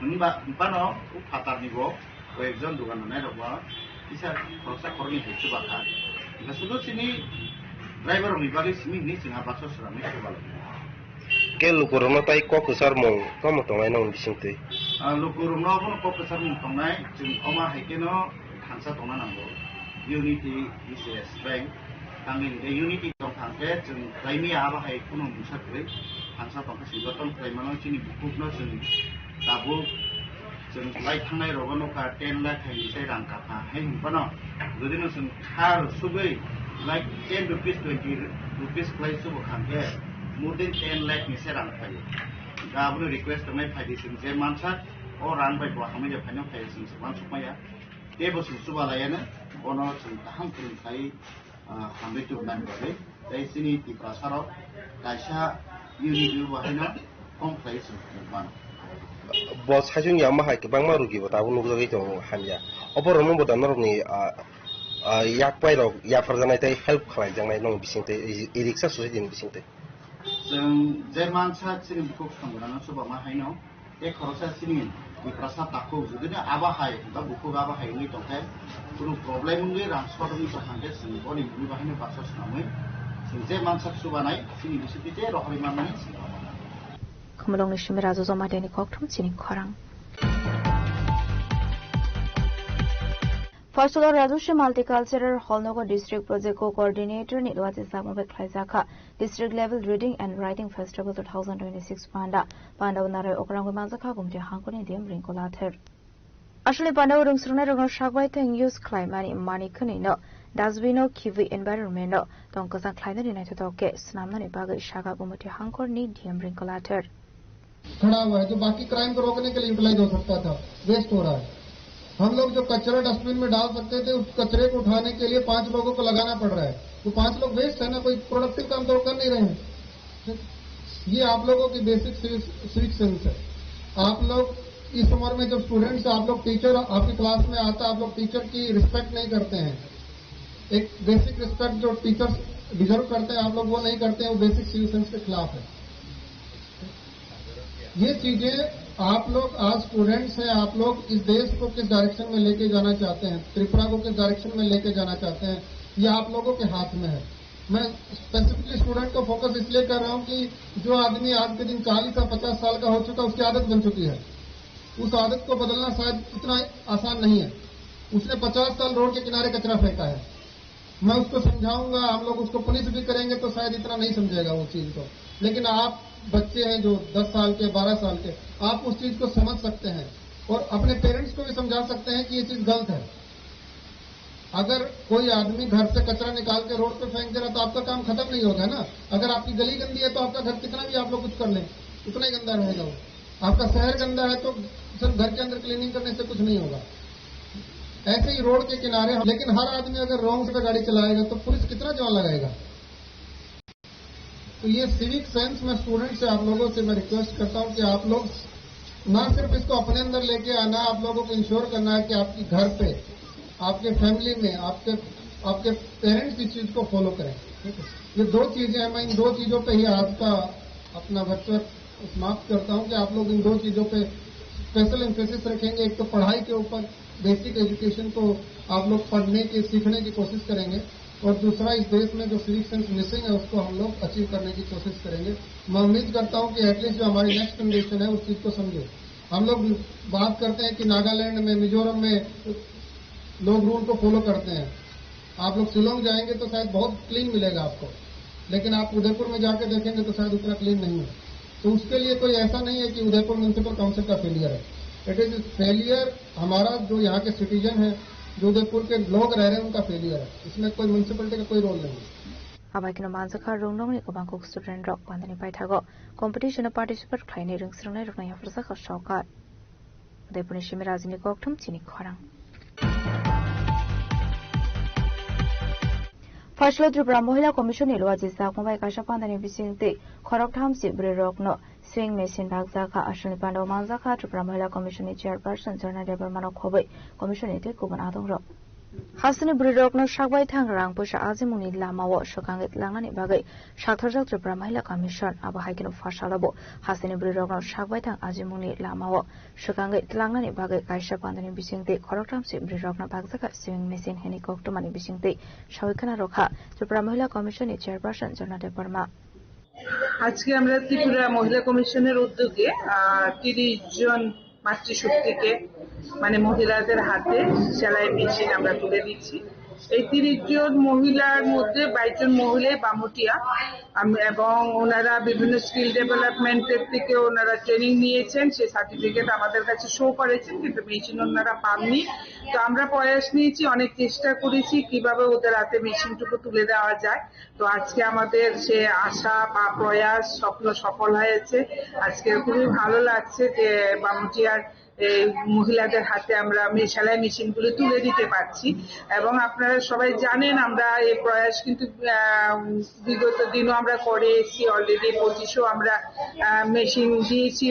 Hwnba, hwnba no o phatar ni bo koyekjon dogan rwnai rok bo kisa khoroksa khoroknwi hai chubakha. Hwnkhe sudu chini driver rokni bagwi simi hwnwi chwng a baksa swnamwi chubalai. Khe lukurokno tai kok kwcharmung tamo tongnai nokni bisingtwi? Ah, lukurokno abono kok kwcharmung tongnai, chwng omo hai kheno thansa tongna nango. Unity is a strength. Tamni hwnkhe unity tongkha hwnkhe chwng khlaimaya abo hai kheno mungsa kwrwi thansa tongkha, chwng jotono khlai mano, chini bukhukno chwng tabuk chwng lai thangnai rogo nukha ten lakh hai ni sai rang kapha hai hwn phano, jodi no chwng kha rw sugwi like ten rupees, twenty rupees khlai subo kha hwnkhe more than ten lakh ni sai rang phaio. Da abono request tongnai, phaidi chwng je mansa o rang bai bo hamya phaino phai chwng se uansukmaya. Tei bo chwng chubalayano, bono chwng kaham kwrwng khlai, ah, hambai tubunani bagwi. Tei chini Tiprasarok kaisa unity bo haino kong khlai chwng mano. Bo saichung ya ma hai kwbangma rugi bo tabuk nukjagwi tongo hamya. Oborokno bo da norokni, ah, ah, yak pairok yapharjaknai tei help khlaijaknai nokni bisingtwi, e-, e-rickshaw society ni bisingtwi. Chwng je mansa chini bukhuk samgrano chuba ma haino, tei khoroksa chini Tiprasa takhuk, jodi no abo hai ba bukhuk abo hai wngwi tongkhe, kunu problem wngwi rang short wngwi tongkha hwnkhe, chwng boni mungwi bahaino baksa swnamwi, chwng je mansa chubanai chini bisingtwi tei rohorwi manmani chwng abo. Khumulwngni simi Raju Jamatia ni kokthum chini khorang. Phaisalo Rajaswi Multicultural Hall nogo District Project Co-Coordinator ni luachi sakma bai khlaijakha District Level Reading and Writing Festival two thousand twenty-six panda. Panda o narai okrangwi manjakha Gumti hangkoni D M Ringkolathar. Aswlni panda o rwngsrwngnairokno sakbai thang use khlaimani mani khwnwi no dustbin o khibwi environment no tong kwchang khlainani naithotok khe swnamnani bagwi sakha Gumti hangkorni D M Ringkolathar. खड़ा हुआ है, जो बाकी क्राइम को रोकने के लिए यूटिलाइज हो सकता था, वेस्ट हो रहा है। हम लोग जो कचरा डस्टबिन में डाल सकते थे, उस कचरे को उठाने के लिए पांच लोगों को लगाना पड़ रहा है। तो पांच लोग वेस्ट है ना, कोई प्रोडक्टिव काम तो वो कर नहीं रहे हैं। ये आप लोगों की बेसिक सिविक सेंस है। आप लोग इस उम्र में जो स्टूडेंट्स, आप लोग टीचर, आपकी क्लास में आता, आप लोग टीचर की रिस्पेक्ट नहीं करते हैं। एक बेसिक रिस्पेक्ट जो टीचर्स डिजर्व करते हैं, आप लोग वो नहीं करते हैं, वो बेसिक सिविक सेंस के खिलाफ है। ये चीजें, आप लोग आज स्टूडेंट्स हैं, आप लोग इस देश को किस डायरेक्शन में लेके जाना चाहते हैं, त्रिपुरा को किस डायरेक्शन में लेके जाना चाहते हैं, ये आप लोगों के हाथ में है। मैं स्पेसिफिकली स्टूडेंट को फोकस इसलिए कर रहा हूँ कि जो आदमी आज के दिन चालीस या पचास साल का हो चुका, उसकी आदत बन चुकी है। उस आदत को बदलना शायद उतना आसान नहीं है। उसने पचास साल रोड के किनारे कचरा फेंका है। मैं उसको समझाऊंगा, हम लोग उसको पनिश भी करेंगे तो शायद इतना नहीं समझेगा वो चीज को। लेकिन आप बच्चे हैं जो दस साल के, बारह साल के, आप उस चीज को समझ सकते हैं और अपने पेरेंट्स को भी समझा सकते हैं कि ये चीज गलत है। अगर कोई आदमी घर से कचरा निकाल के रोड पे फेंक दे रहा तो आपका काम खत्म नहीं होगा ना। अगर आपकी गली गंदी है तो आपका घर कितना भी आप लोग कुछ कर लें, उतना ही गंदा रहेगा वो। आपका शहर गंदा है तो सिर्फ घर के अंदर क्लीनिंग करने से कुछ नहीं होगा। ऐसे ही रोड के किनारे हम, लेकिन हर आदमी अगर रॉन्ग से गाड़ी चलाएगा तो पुलिस कितना जवान लगाएगा? तो ये सिविक सेंस में स्टूडेंट से, आप लोगों से मैं रिक्वेस्ट करता हूँ कि आप लोग ना सिर्फ इसको अपने अंदर लेके आना, आप लोगों को इंश्योर करना है कि आपकी घर पे आपके फैमिली में आपके, आपके पेरेंट्स इस चीज को फॉलो करें। ठीक है, ये दो चीजें हैं, मैं इन दो चीजों पे ही आज का अपना वर्चस्व समाप्त करता हूँ कि आप लोग इन दो चीजों पे स्पेशल एम्फेसिस रखेंगे। एक तो पढ़ाई के ऊपर, बेसिक एजुकेशन को आप लोग पढ़ने के, सीखने की कोशिश करेंगे, और दूसरा, इस देश में जो सिविक सेंस मिसिंग है, उसको हम लोग अचीव करने की कोशिश करेंगे। मैं उम्मीद करता हूँ कि एटलीस्ट जो हमारी नेक्स्ट जनरेशन है, उस चीज को समझे। हम लोग बात करते हैं कि नागालैंड में, मिजोरम में लोग रूल को फॉलो करते हैं। आप लोग शिलोंग जाएंगे तो शायद बहुत क्लीन मिलेगा आपको, लेकिन आप उदयपुर में जाके देखेंगे तो शायद उतना क्लीन नहीं है। तो उसके लिए कोई ऐसा नहीं है कि उदयपुर म्युनिसिपल काउंसिल का फेलियर है। इट इज फेलियर हमारा, जो यहाँ के सिटीजन है, जो उदयपुर के लोग रह रहे हैं, उनका फेलियर है। इसमें कोई म्युनिसिपलिटी का कोई रोल नहीं है। Abai kheno manjakha, rwngnokni kwbang kok student rok pandani paithago competition o participate khlainai rwngsrwngnairokno yapharjakha sorkar. Udaipurni simi Rajini Kokthum chini khorang. Phaisalo Tripura Mohila Commission ni luachi sakma bai kaisa pandani bisingtwi khoroktham si bwrwi rokno sewing machine bakjakha. Aswkni pandao manjakha Tripura Mohila Commission ni chairperson Jharna Debbarma no khobwi commission ni tei kubun adongrok. Hasteni bwrwirokno sakbai thang rang puisa ajimungni lamao swkangwi tlangnani bagwi saktharjak Tripura Mahila Commission. Abo hai kheno phasalabo hasteni bwrwirokno sakbai thang ajimungni lamao swkangwi tlangnani bagwi kaisa pandani bisingtwi khoroktham si bwrwirokno bakjakha sewing machine hwnwi koktwmani bisingtwi sawi khna rwkha Tripura Mahila Commission ni chairperson Jharna Debbarma. আজকে আমরা ত্রিপুরা মহিলা কমিশনের উদ্যোগে, আহ, তিরিশ জন মাতৃশক্তিকে, মানে, মহিলাদের হাতে সেলাই মেশিন আমরা তুলে দিচ্ছি। এই তিরিশ জন মহিলার মধ্যে বাইশ জন মহিলাই বামুটিয়া। আম-, এবং ওনারা বিভিন্ন স্কিল ডেভেলপমেন্টের থেকে ওনারা ট্রেনিং নিয়েছেন, সেই সার্টিফিকেট আমাদের কাছে শো করেছেন, কিন্তু মেশিন ওনারা পাননি। তো আমরা প্রয়াস নিয়েছি, অনেক চেষ্টা করেছি কিভাবে ওদের হাতে মেশিনটুকু তুলে দেওয়া যায়। তো আজকে আমাদের সে আশা বা প্রয়াস, স্বপ্ন সফল হয়েছে। আজকে খুবই ভালো লাগছে যে বামুটিয়ার এই মহিলাদের হাতে আমরা মে-, সেলাই মেশিনগুলি তুলে দিতে পারছি। এবং আপনারা সবাই জানেন, আমরা এই প্রয়াস কিন্তু, আহ, বিগত দিনও আমরা করে এসেছি। অলরেডি পঁচিশেও আমরা, আহ, মেশিন দিয়েছি।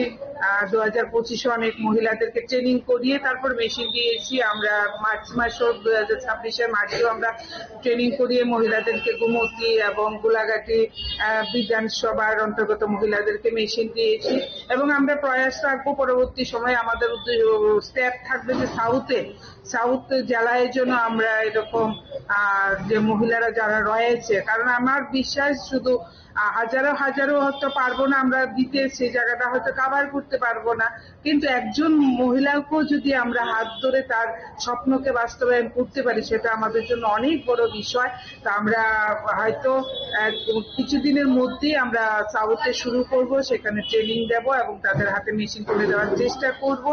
আহ, দু হাজার পঁচিশে অনেক মহিলাদেরকে ট্রেনিং করিয়ে তারপর মেশিন দিয়েছি। আমরা মার্চ মাসেও, দু হাজার ছাব্বিশের মার্চেও আমরা ট্রেনিং করিয়ে মহিলাদেরকে গোমতী এবং গোলাঘাটি, আহ, বিধানসভার অন্তর্গত মহিলাদেরকে মেশিন দিয়েছি। এবং আমরা প্রয়াস রাখবো পরবর্তী সময়ে আমাদের উদ্দে-, স্টেপ থাকবে যে সাউথে সাউথ জেলায় যেন আমরা এরকম, আহ, যে মহিলারা যারা রয়েছে, কারণ আমার বিশ্বাস শুধু, আহ, হাজারো হাজারো হয়তো পারবো না আমরা দিতে, সেই জায়গাটা হয়তো কভার করতে পারবো না, কিন্তু একজন মহিলাকেও যদি আমরা হাত ধরে তার স্বপ্নকে বাস্তবায়ন করতে পারি, সেটা আমাদের জন্য অনেক বড় বিষয়। তো আমরা হয়তো, আহ, কিছুদিনের মধ্যেই আমরা সাউথে শুরু করব, সেখানে ট্রেনিং দেব এবং তাদের হাতে মেশিন তুলে দেওয়ার চেষ্টা করব।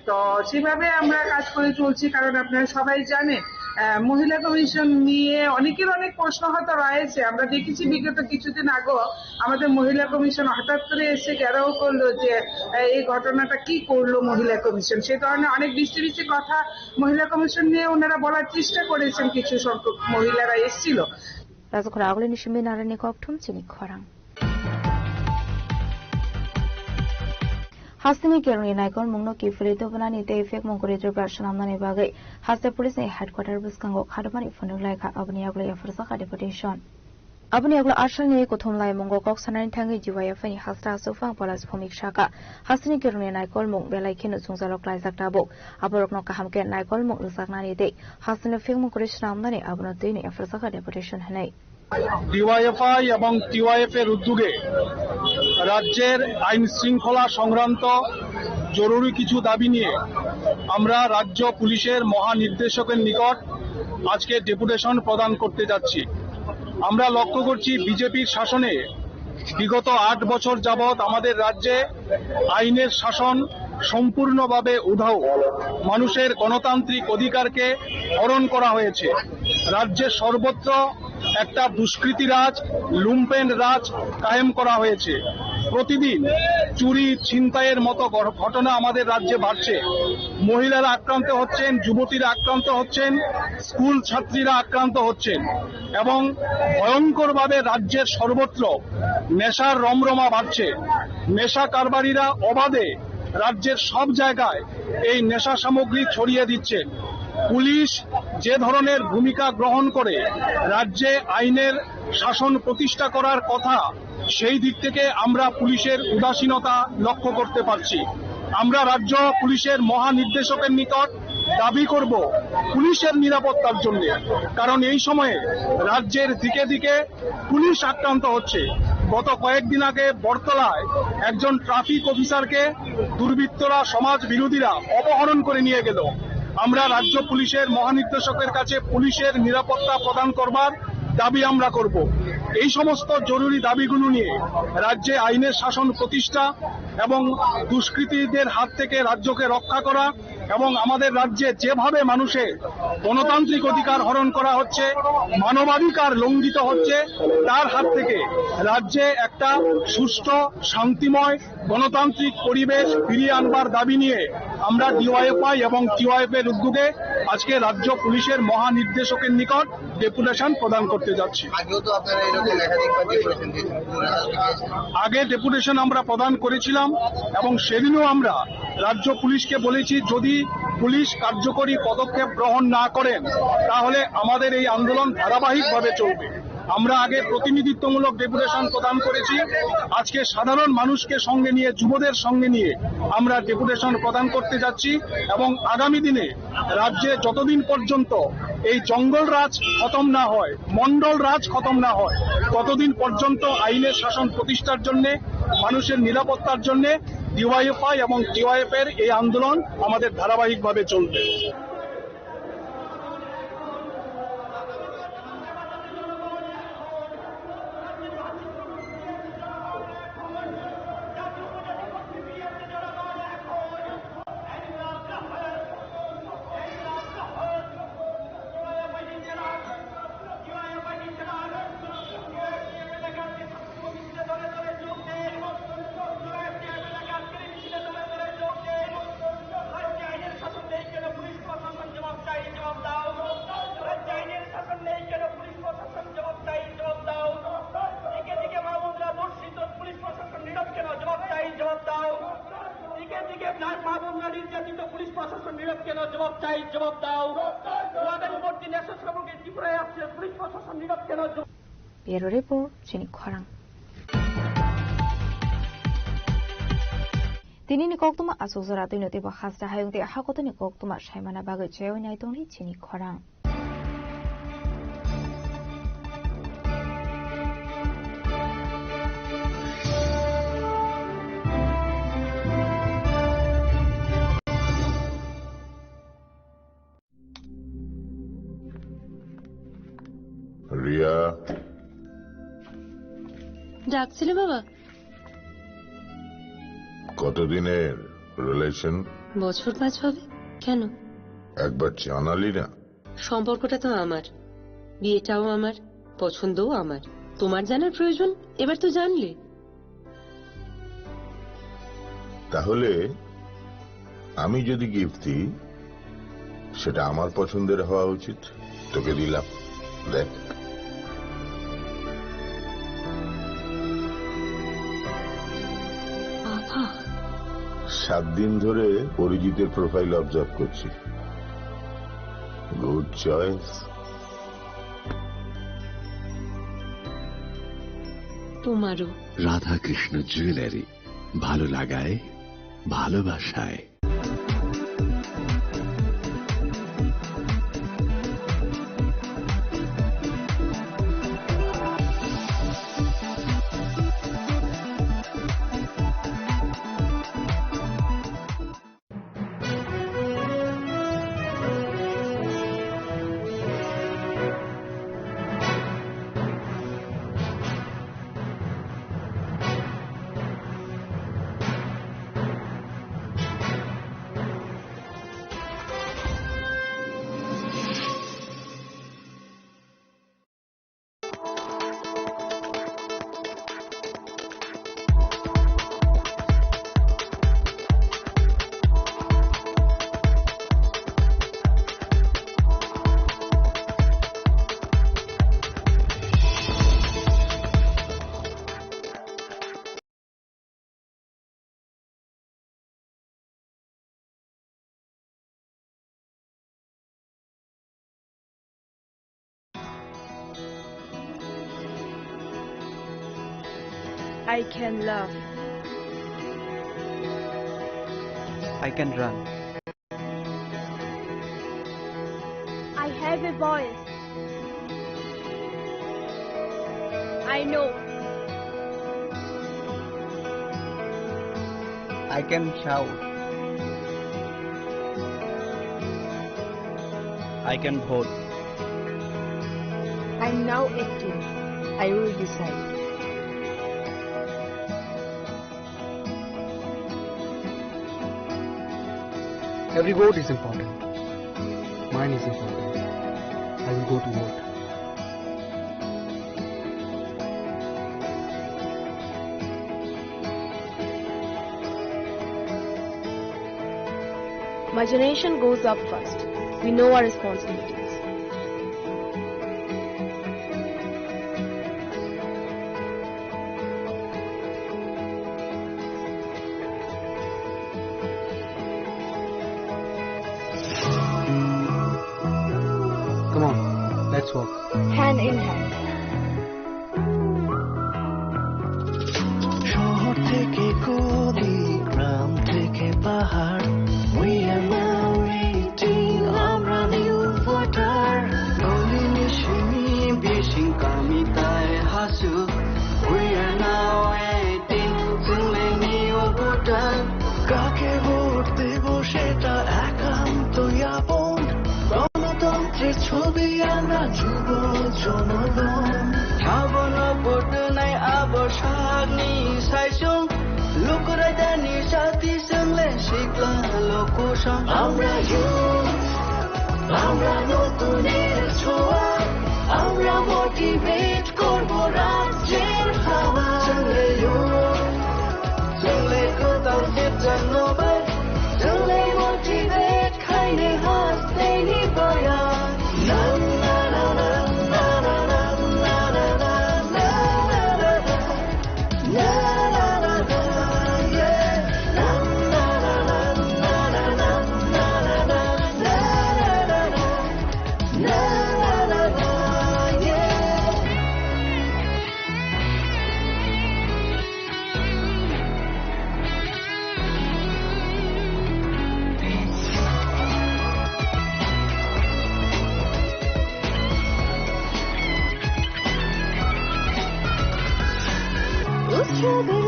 তো সেভাবে আমরা কাজ করে চলছি, কারণ আপনারা সবাই জানেন, আহ, মহিলা কমিশন নিয়ে অনেকের অনেক প্রশ্ন হয়তো রয়েছে। আমরা দেখেছি বিগত কিছুদিন আগেও আমাদের মহিলা কমিশন হঠাৎ করে এসে ঘেরাও করলো যে, আহ, এই ঘটনাটা কি করলো মহিলা কমিশন। সে ধরনের অনেক বিশ্রী বিশ্রী কথা মহিলা কমিশন নিয়ে ওনারা বলার চেষ্টা করেছেন, কিছু সংখ্যক মহিলারা এসেছিল। Rajakhora agulini simi narani kokthum chini khorang. Hasteni kerongni naikolmungno kiphilwi tubunani tei phekmung kwrwi twipra swnamnani bagwi haste police ni headquarter bwskango khatungmani phunuk laikha, aboni yagulo yapharjak kha deputation. Aboni yagulo asalni kuthum laimungo kok sanani thangwi D Y F I ni hasta aswk phang Palash Bhowmik sakha, hasteni kerongni naikolmung belai kheno jwngjalo klaijak tabuk, aborokno kaham khe naikolmung rwjaknani tei hasteni phekmung kwrwi swnamnani abono twino yapharjak kha deputation hwnwi. DYFI এবং টিওয়াইএফ এর উদ্যোগে রাজ্যের আইন শৃঙ্খলা সংক্রান্ত জরুরি কিছু দাবি নিয়ে আমরা রাজ্য পুলিশের মহানির্দেশকের নিকট আজকে ডেপুটেশন প্রদান করতে যাচ্ছি। আমরা লক্ষ্য করছি, বিজেপির শাসনে বিগত আট বছর যাবৎ আমাদের রাজ্যে আইনের শাসন সম্পূর্ণভাবে উধাও, মানুষের গণতান্ত্রিক অধিকারকে হরণ করা হয়েছে। রাজ্যের সর্বত্র একটা দুষ্কৃতি রাজ, লুম্পেন রাজ কায়েম করা হয়েছে। প্রতিদিন চুরি, ছিনতাইয়ের মতো ঘ-, ঘটনা আমাদের রাজ্যে বাড়ছে। মহিলারা আক্রান্ত হচ্ছেন, যুবতীরা আক্রান্ত হচ্ছেন, স্কুল ছাত্রীরা আক্রান্ত হচ্ছেন এবং ভয়ঙ্করভাবে রাজ্যের সর্বত্র নেশার রমরমা বাড়ছে। নেশা কারবারিরা অবাধে রাজ্যের সব জায়গায় এই নেশা সামগ্রী ছড়িয়ে দিচ্ছেন। পুলিশ যে ধরনের ভূমিকা গ্রহণ করে রাজ্যে আইনের শাসন প্রতিষ্ঠা করার কথা, সেই দিক থেকে আমরা পুলিশের উদাসীনতা লক্ষ্য করতে পারছি। আমরা রাজ্য পুলিশের মহানির্দেশকের নিকট দাবি করব পুলিশের নিরাপত্তার জন্য, কারণ এই সময়ে রাজ্যের দিকে দিকে পুলিশ আক্রান্ত হচ্ছে। গত কয়েকদিন আগে বটতলায় একজন ট্রাফিক অফিসারকে দুর্বৃত্তরা, সমাজ বিরোধীরা অপহরণ করে নিয়ে গেল। আমরা রাজ্য পুলিশের মহানির্দেশকের কাছে পুলিশের নিরাপত্তা প্রদান করবার দাবি আমরা করব। এই সমস্ত জরুরি দাবিগুলো নিয়ে রাজ্যে আইনের শাসন প্রতিষ্ঠা এবং দুষ্কৃতীদের হাত থেকে রাজ্যকে রক্ষা করা এবং আমাদের রাজ্যে যেভাবে মানুষের গণতান্ত্রিক অধিকার হরণ করা হচ্ছে, মানবাধিকার লঙ্ঘিত হচ্ছে, তার হাত থেকে রাজ্যে একটা সুষ্ঠু, শান্তিময়, গণতান্ত্রিক পরিবেশ ফিরিয়ে আনবার দাবি নিয়ে আমরা ডিওয়াইএফআই এবং টিওয়াইএফ এর উদ্যোগে আজকে রাজ্য পুলিশের মহানির্দেশকের নিকট ডেপুটেশন প্রদান করতে যাচ্ছি। আগেও তো আপনারা এরকম একাধিকবার ডেপুটেশন দিয়েছেন, পুনরায় আজকে দিয়েছেন। আগে ডেপুটেশন আমরা প্রদান করেছিলাম এবং সেদিনও আমরা রাজ্য পুলিশকে বলেছি, যদি পুলিশ কার্যকরী পদক্ষেপ গ্রহণ না করেন, তাহলে আমাদের এই আন্দোলন ধারাবাহিকভাবে চলবে। আমরা আগে প্রতিনিধিত্বমূলক ডেপুটেশন প্রদান করেছি, আজকে সাধারণ মানুষকে সঙ্গে নিয়ে, যুবদের সঙ্গে নিয়ে আমরা ডেপুটেশন প্রদান করতে যাচ্ছি এবং আগামী দিনে রাজ্যে যতদিন পর্যন্ত এই জঙ্গল রাজ খতম না হয়, মণ্ডল রাজ খতম না হয়, ততদিন পর্যন্ত আইনের শাসন প্রতিষ্ঠার জন্য, মানুষের নিরাপত্তার জন্য ডিওয়াইএফআই এবং টিওয়াইএফ এর এই আন্দোলন আমাদের ধারাবাহিকভাবে চলবে। Bureau Report, chini khorang. Tinini koktwma aswk jora twino teibo hasta hayung tei hakotorni koktwma saimana bagwi chaywi nai tongdi chini khorang. Riya. ডাকছিলে বাবা? কতদিনের রিলেশন? বছর পাঁচ হবে। কেন? একবার জানালি না। সম্পর্কটা তো আমার, বিয়েটাও আমার, পছন্দও আমার। তোমার জানার প্রয়োজন? এবার তো জানলে। তাহলে আমি যদি গিফট দিই, সেটা আমার পছন্দের হওয়া উচিত। তোকে দিলাম, দেখ। বাবা। সাত দিন ধরে অরিজিতের প্রোফাইল অবজার্ভ করছি। Good choice. তোমারও। রাধাকৃষ্ণ জুয়েলারি, ভালো লাগায়, ভালোবাসায়। I can love. I can run. I have a voice. I know. I can shout. I can vote. I'm now acting. I will decide. Every vote is important. Mine is important. I will go to vote. My generation goes up first. We know our responsibilities. Come on, let's walk. Hand in hand. শহর থেকে গলি, গ্রাম থেকে পাহাড়, we are now eighteen, আমরা new voter. Goli ni simi bising kami tai hasuk, we are now eighteen, chwng le new voter. কাকে ভোট দেব সেটা একান্তই আপন। গণতন্ত্রের ছবি আমরা যুব জনগণ। Habano vote nai abo sakni saisung. Lukurai dani sati swngle sikla lokusong. Amra youth, amra notuner choa. Amra motivate korbo rajyer hawa. Swngle youth, swngle kwtal sipjak nobai. Swngle motivate.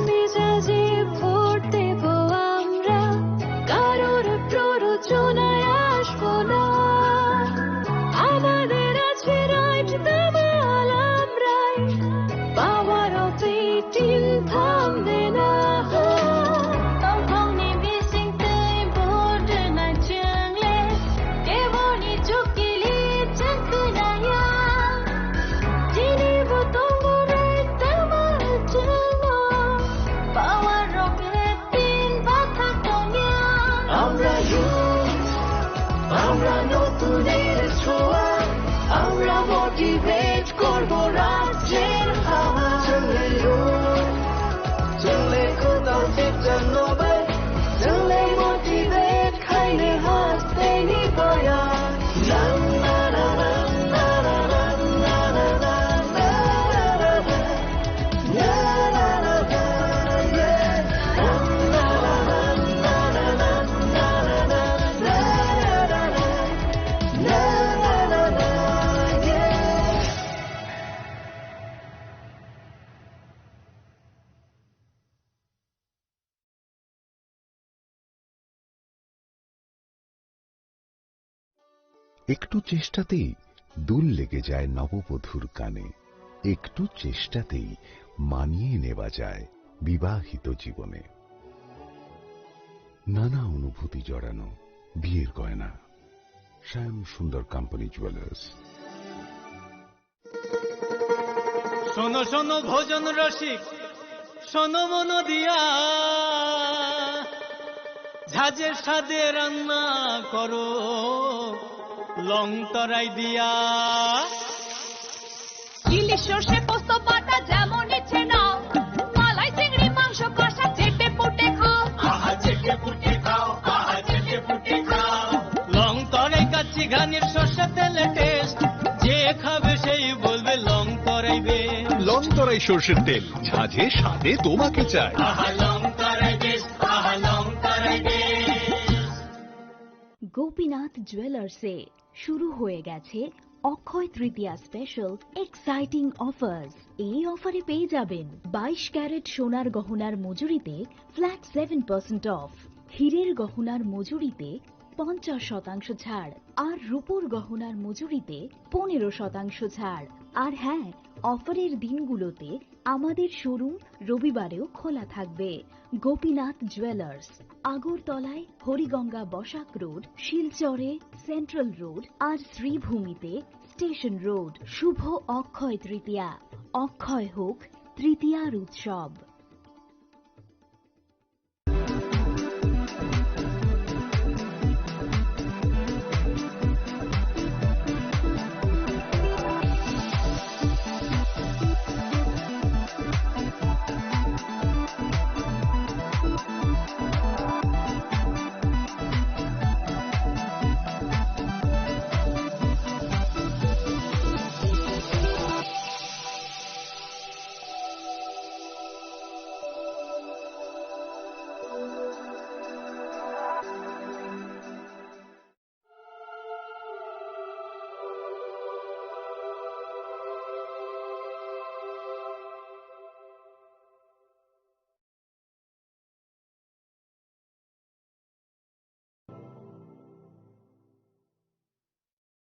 মেজাজে ভোট দেব আমরা, কারোর প্ররোচনায় আসবো না। আমাদের আছে রাইট, দামাল আমরাই, পাওয়ার অফ এইটিন থামবে না। Tongthokni bisingtwi vote rwnai chwngle, keboni chukili chwng kwnaya. Chini bo tongo rek tama chwngno, power rok tin bathak tongya. আমরা youth, আমরা নতুনের ছোঁয়া, আমরা মোটিভেট করব রাজ্যের হাওয়া। চলে youth, চলে কোথাও চিন্তা নবাই, চলে মোটিভেট খাইলে হাসতে নি বয়া। একটু চেষ্টাতেই দুল লেগে যায় নববধূর কানে, একটু চেষ্টাতেই মানিয়ে নেওয়া যায় বিবাহিত জীবনে। নানা অনুভূতি জড়ানো বিয়ের গয়না। শ্যাম সুন্দর কোম্পানি জুয়েলার্স। শোনো শোনো ভোজন রসিক, শোনো মন দিয়া, ঝাঁঝের স্বাদে রান্না করো লং তরাই দিয়া। ইলিশ সর্ষে পোস্ত বাটা যেমন ইচ্ছে নাও, মালাই চিংড়ি মাংস কষা চেটে পুটে খাও। আহা চেটে পুটে খাও, আহা চেটে পুটে খাও। লং তরাই কাচ্চি ঘানির সর্ষে তেলে টেস্ট, যে খাবে সেই বলবে লং তরাই বেশ। লং তরাই সর্ষের তেল, ঝাঁঝে স্বাদে তোমাকে চাই। আহা লং তরাই বেশ, আহা লং তরাই বেশ। গোপীনাথ জুয়েলার্সে শুরু হয়ে গেছে অক্ষয় তৃতীয়া স্পেশাল এক্সাইটিং অফার্স। এই অফারে পেয়ে যাবেন বাইশ ক্যারেট সোনার গহনার মজুরিতে ফ্ল্যাট সেভেন পার্সেন্ট অফ, হীরের গহনার মজুরিতে পঞ্চাশ শতাংশ ছাড়, আর রূপোর গহনার মজুরিতে পনেরো শতাংশ ছাড়। আর হ্যাঁ, অফারের দিনগুলোতে আমাদের শোরুম রবিবারেও খোলা থাকবে। গোপীনাথ জুয়েলার্স, আগরতলায় হরিগঙ্গা বসাক রোড, শিলচরে সেন্ট্রাল রোড, আর শ্রীভূমিতে স্টেশন রোড। শুভ অক্ষয় তৃতীয়া, অক্ষয় হোক তৃতীয়ার উৎসব।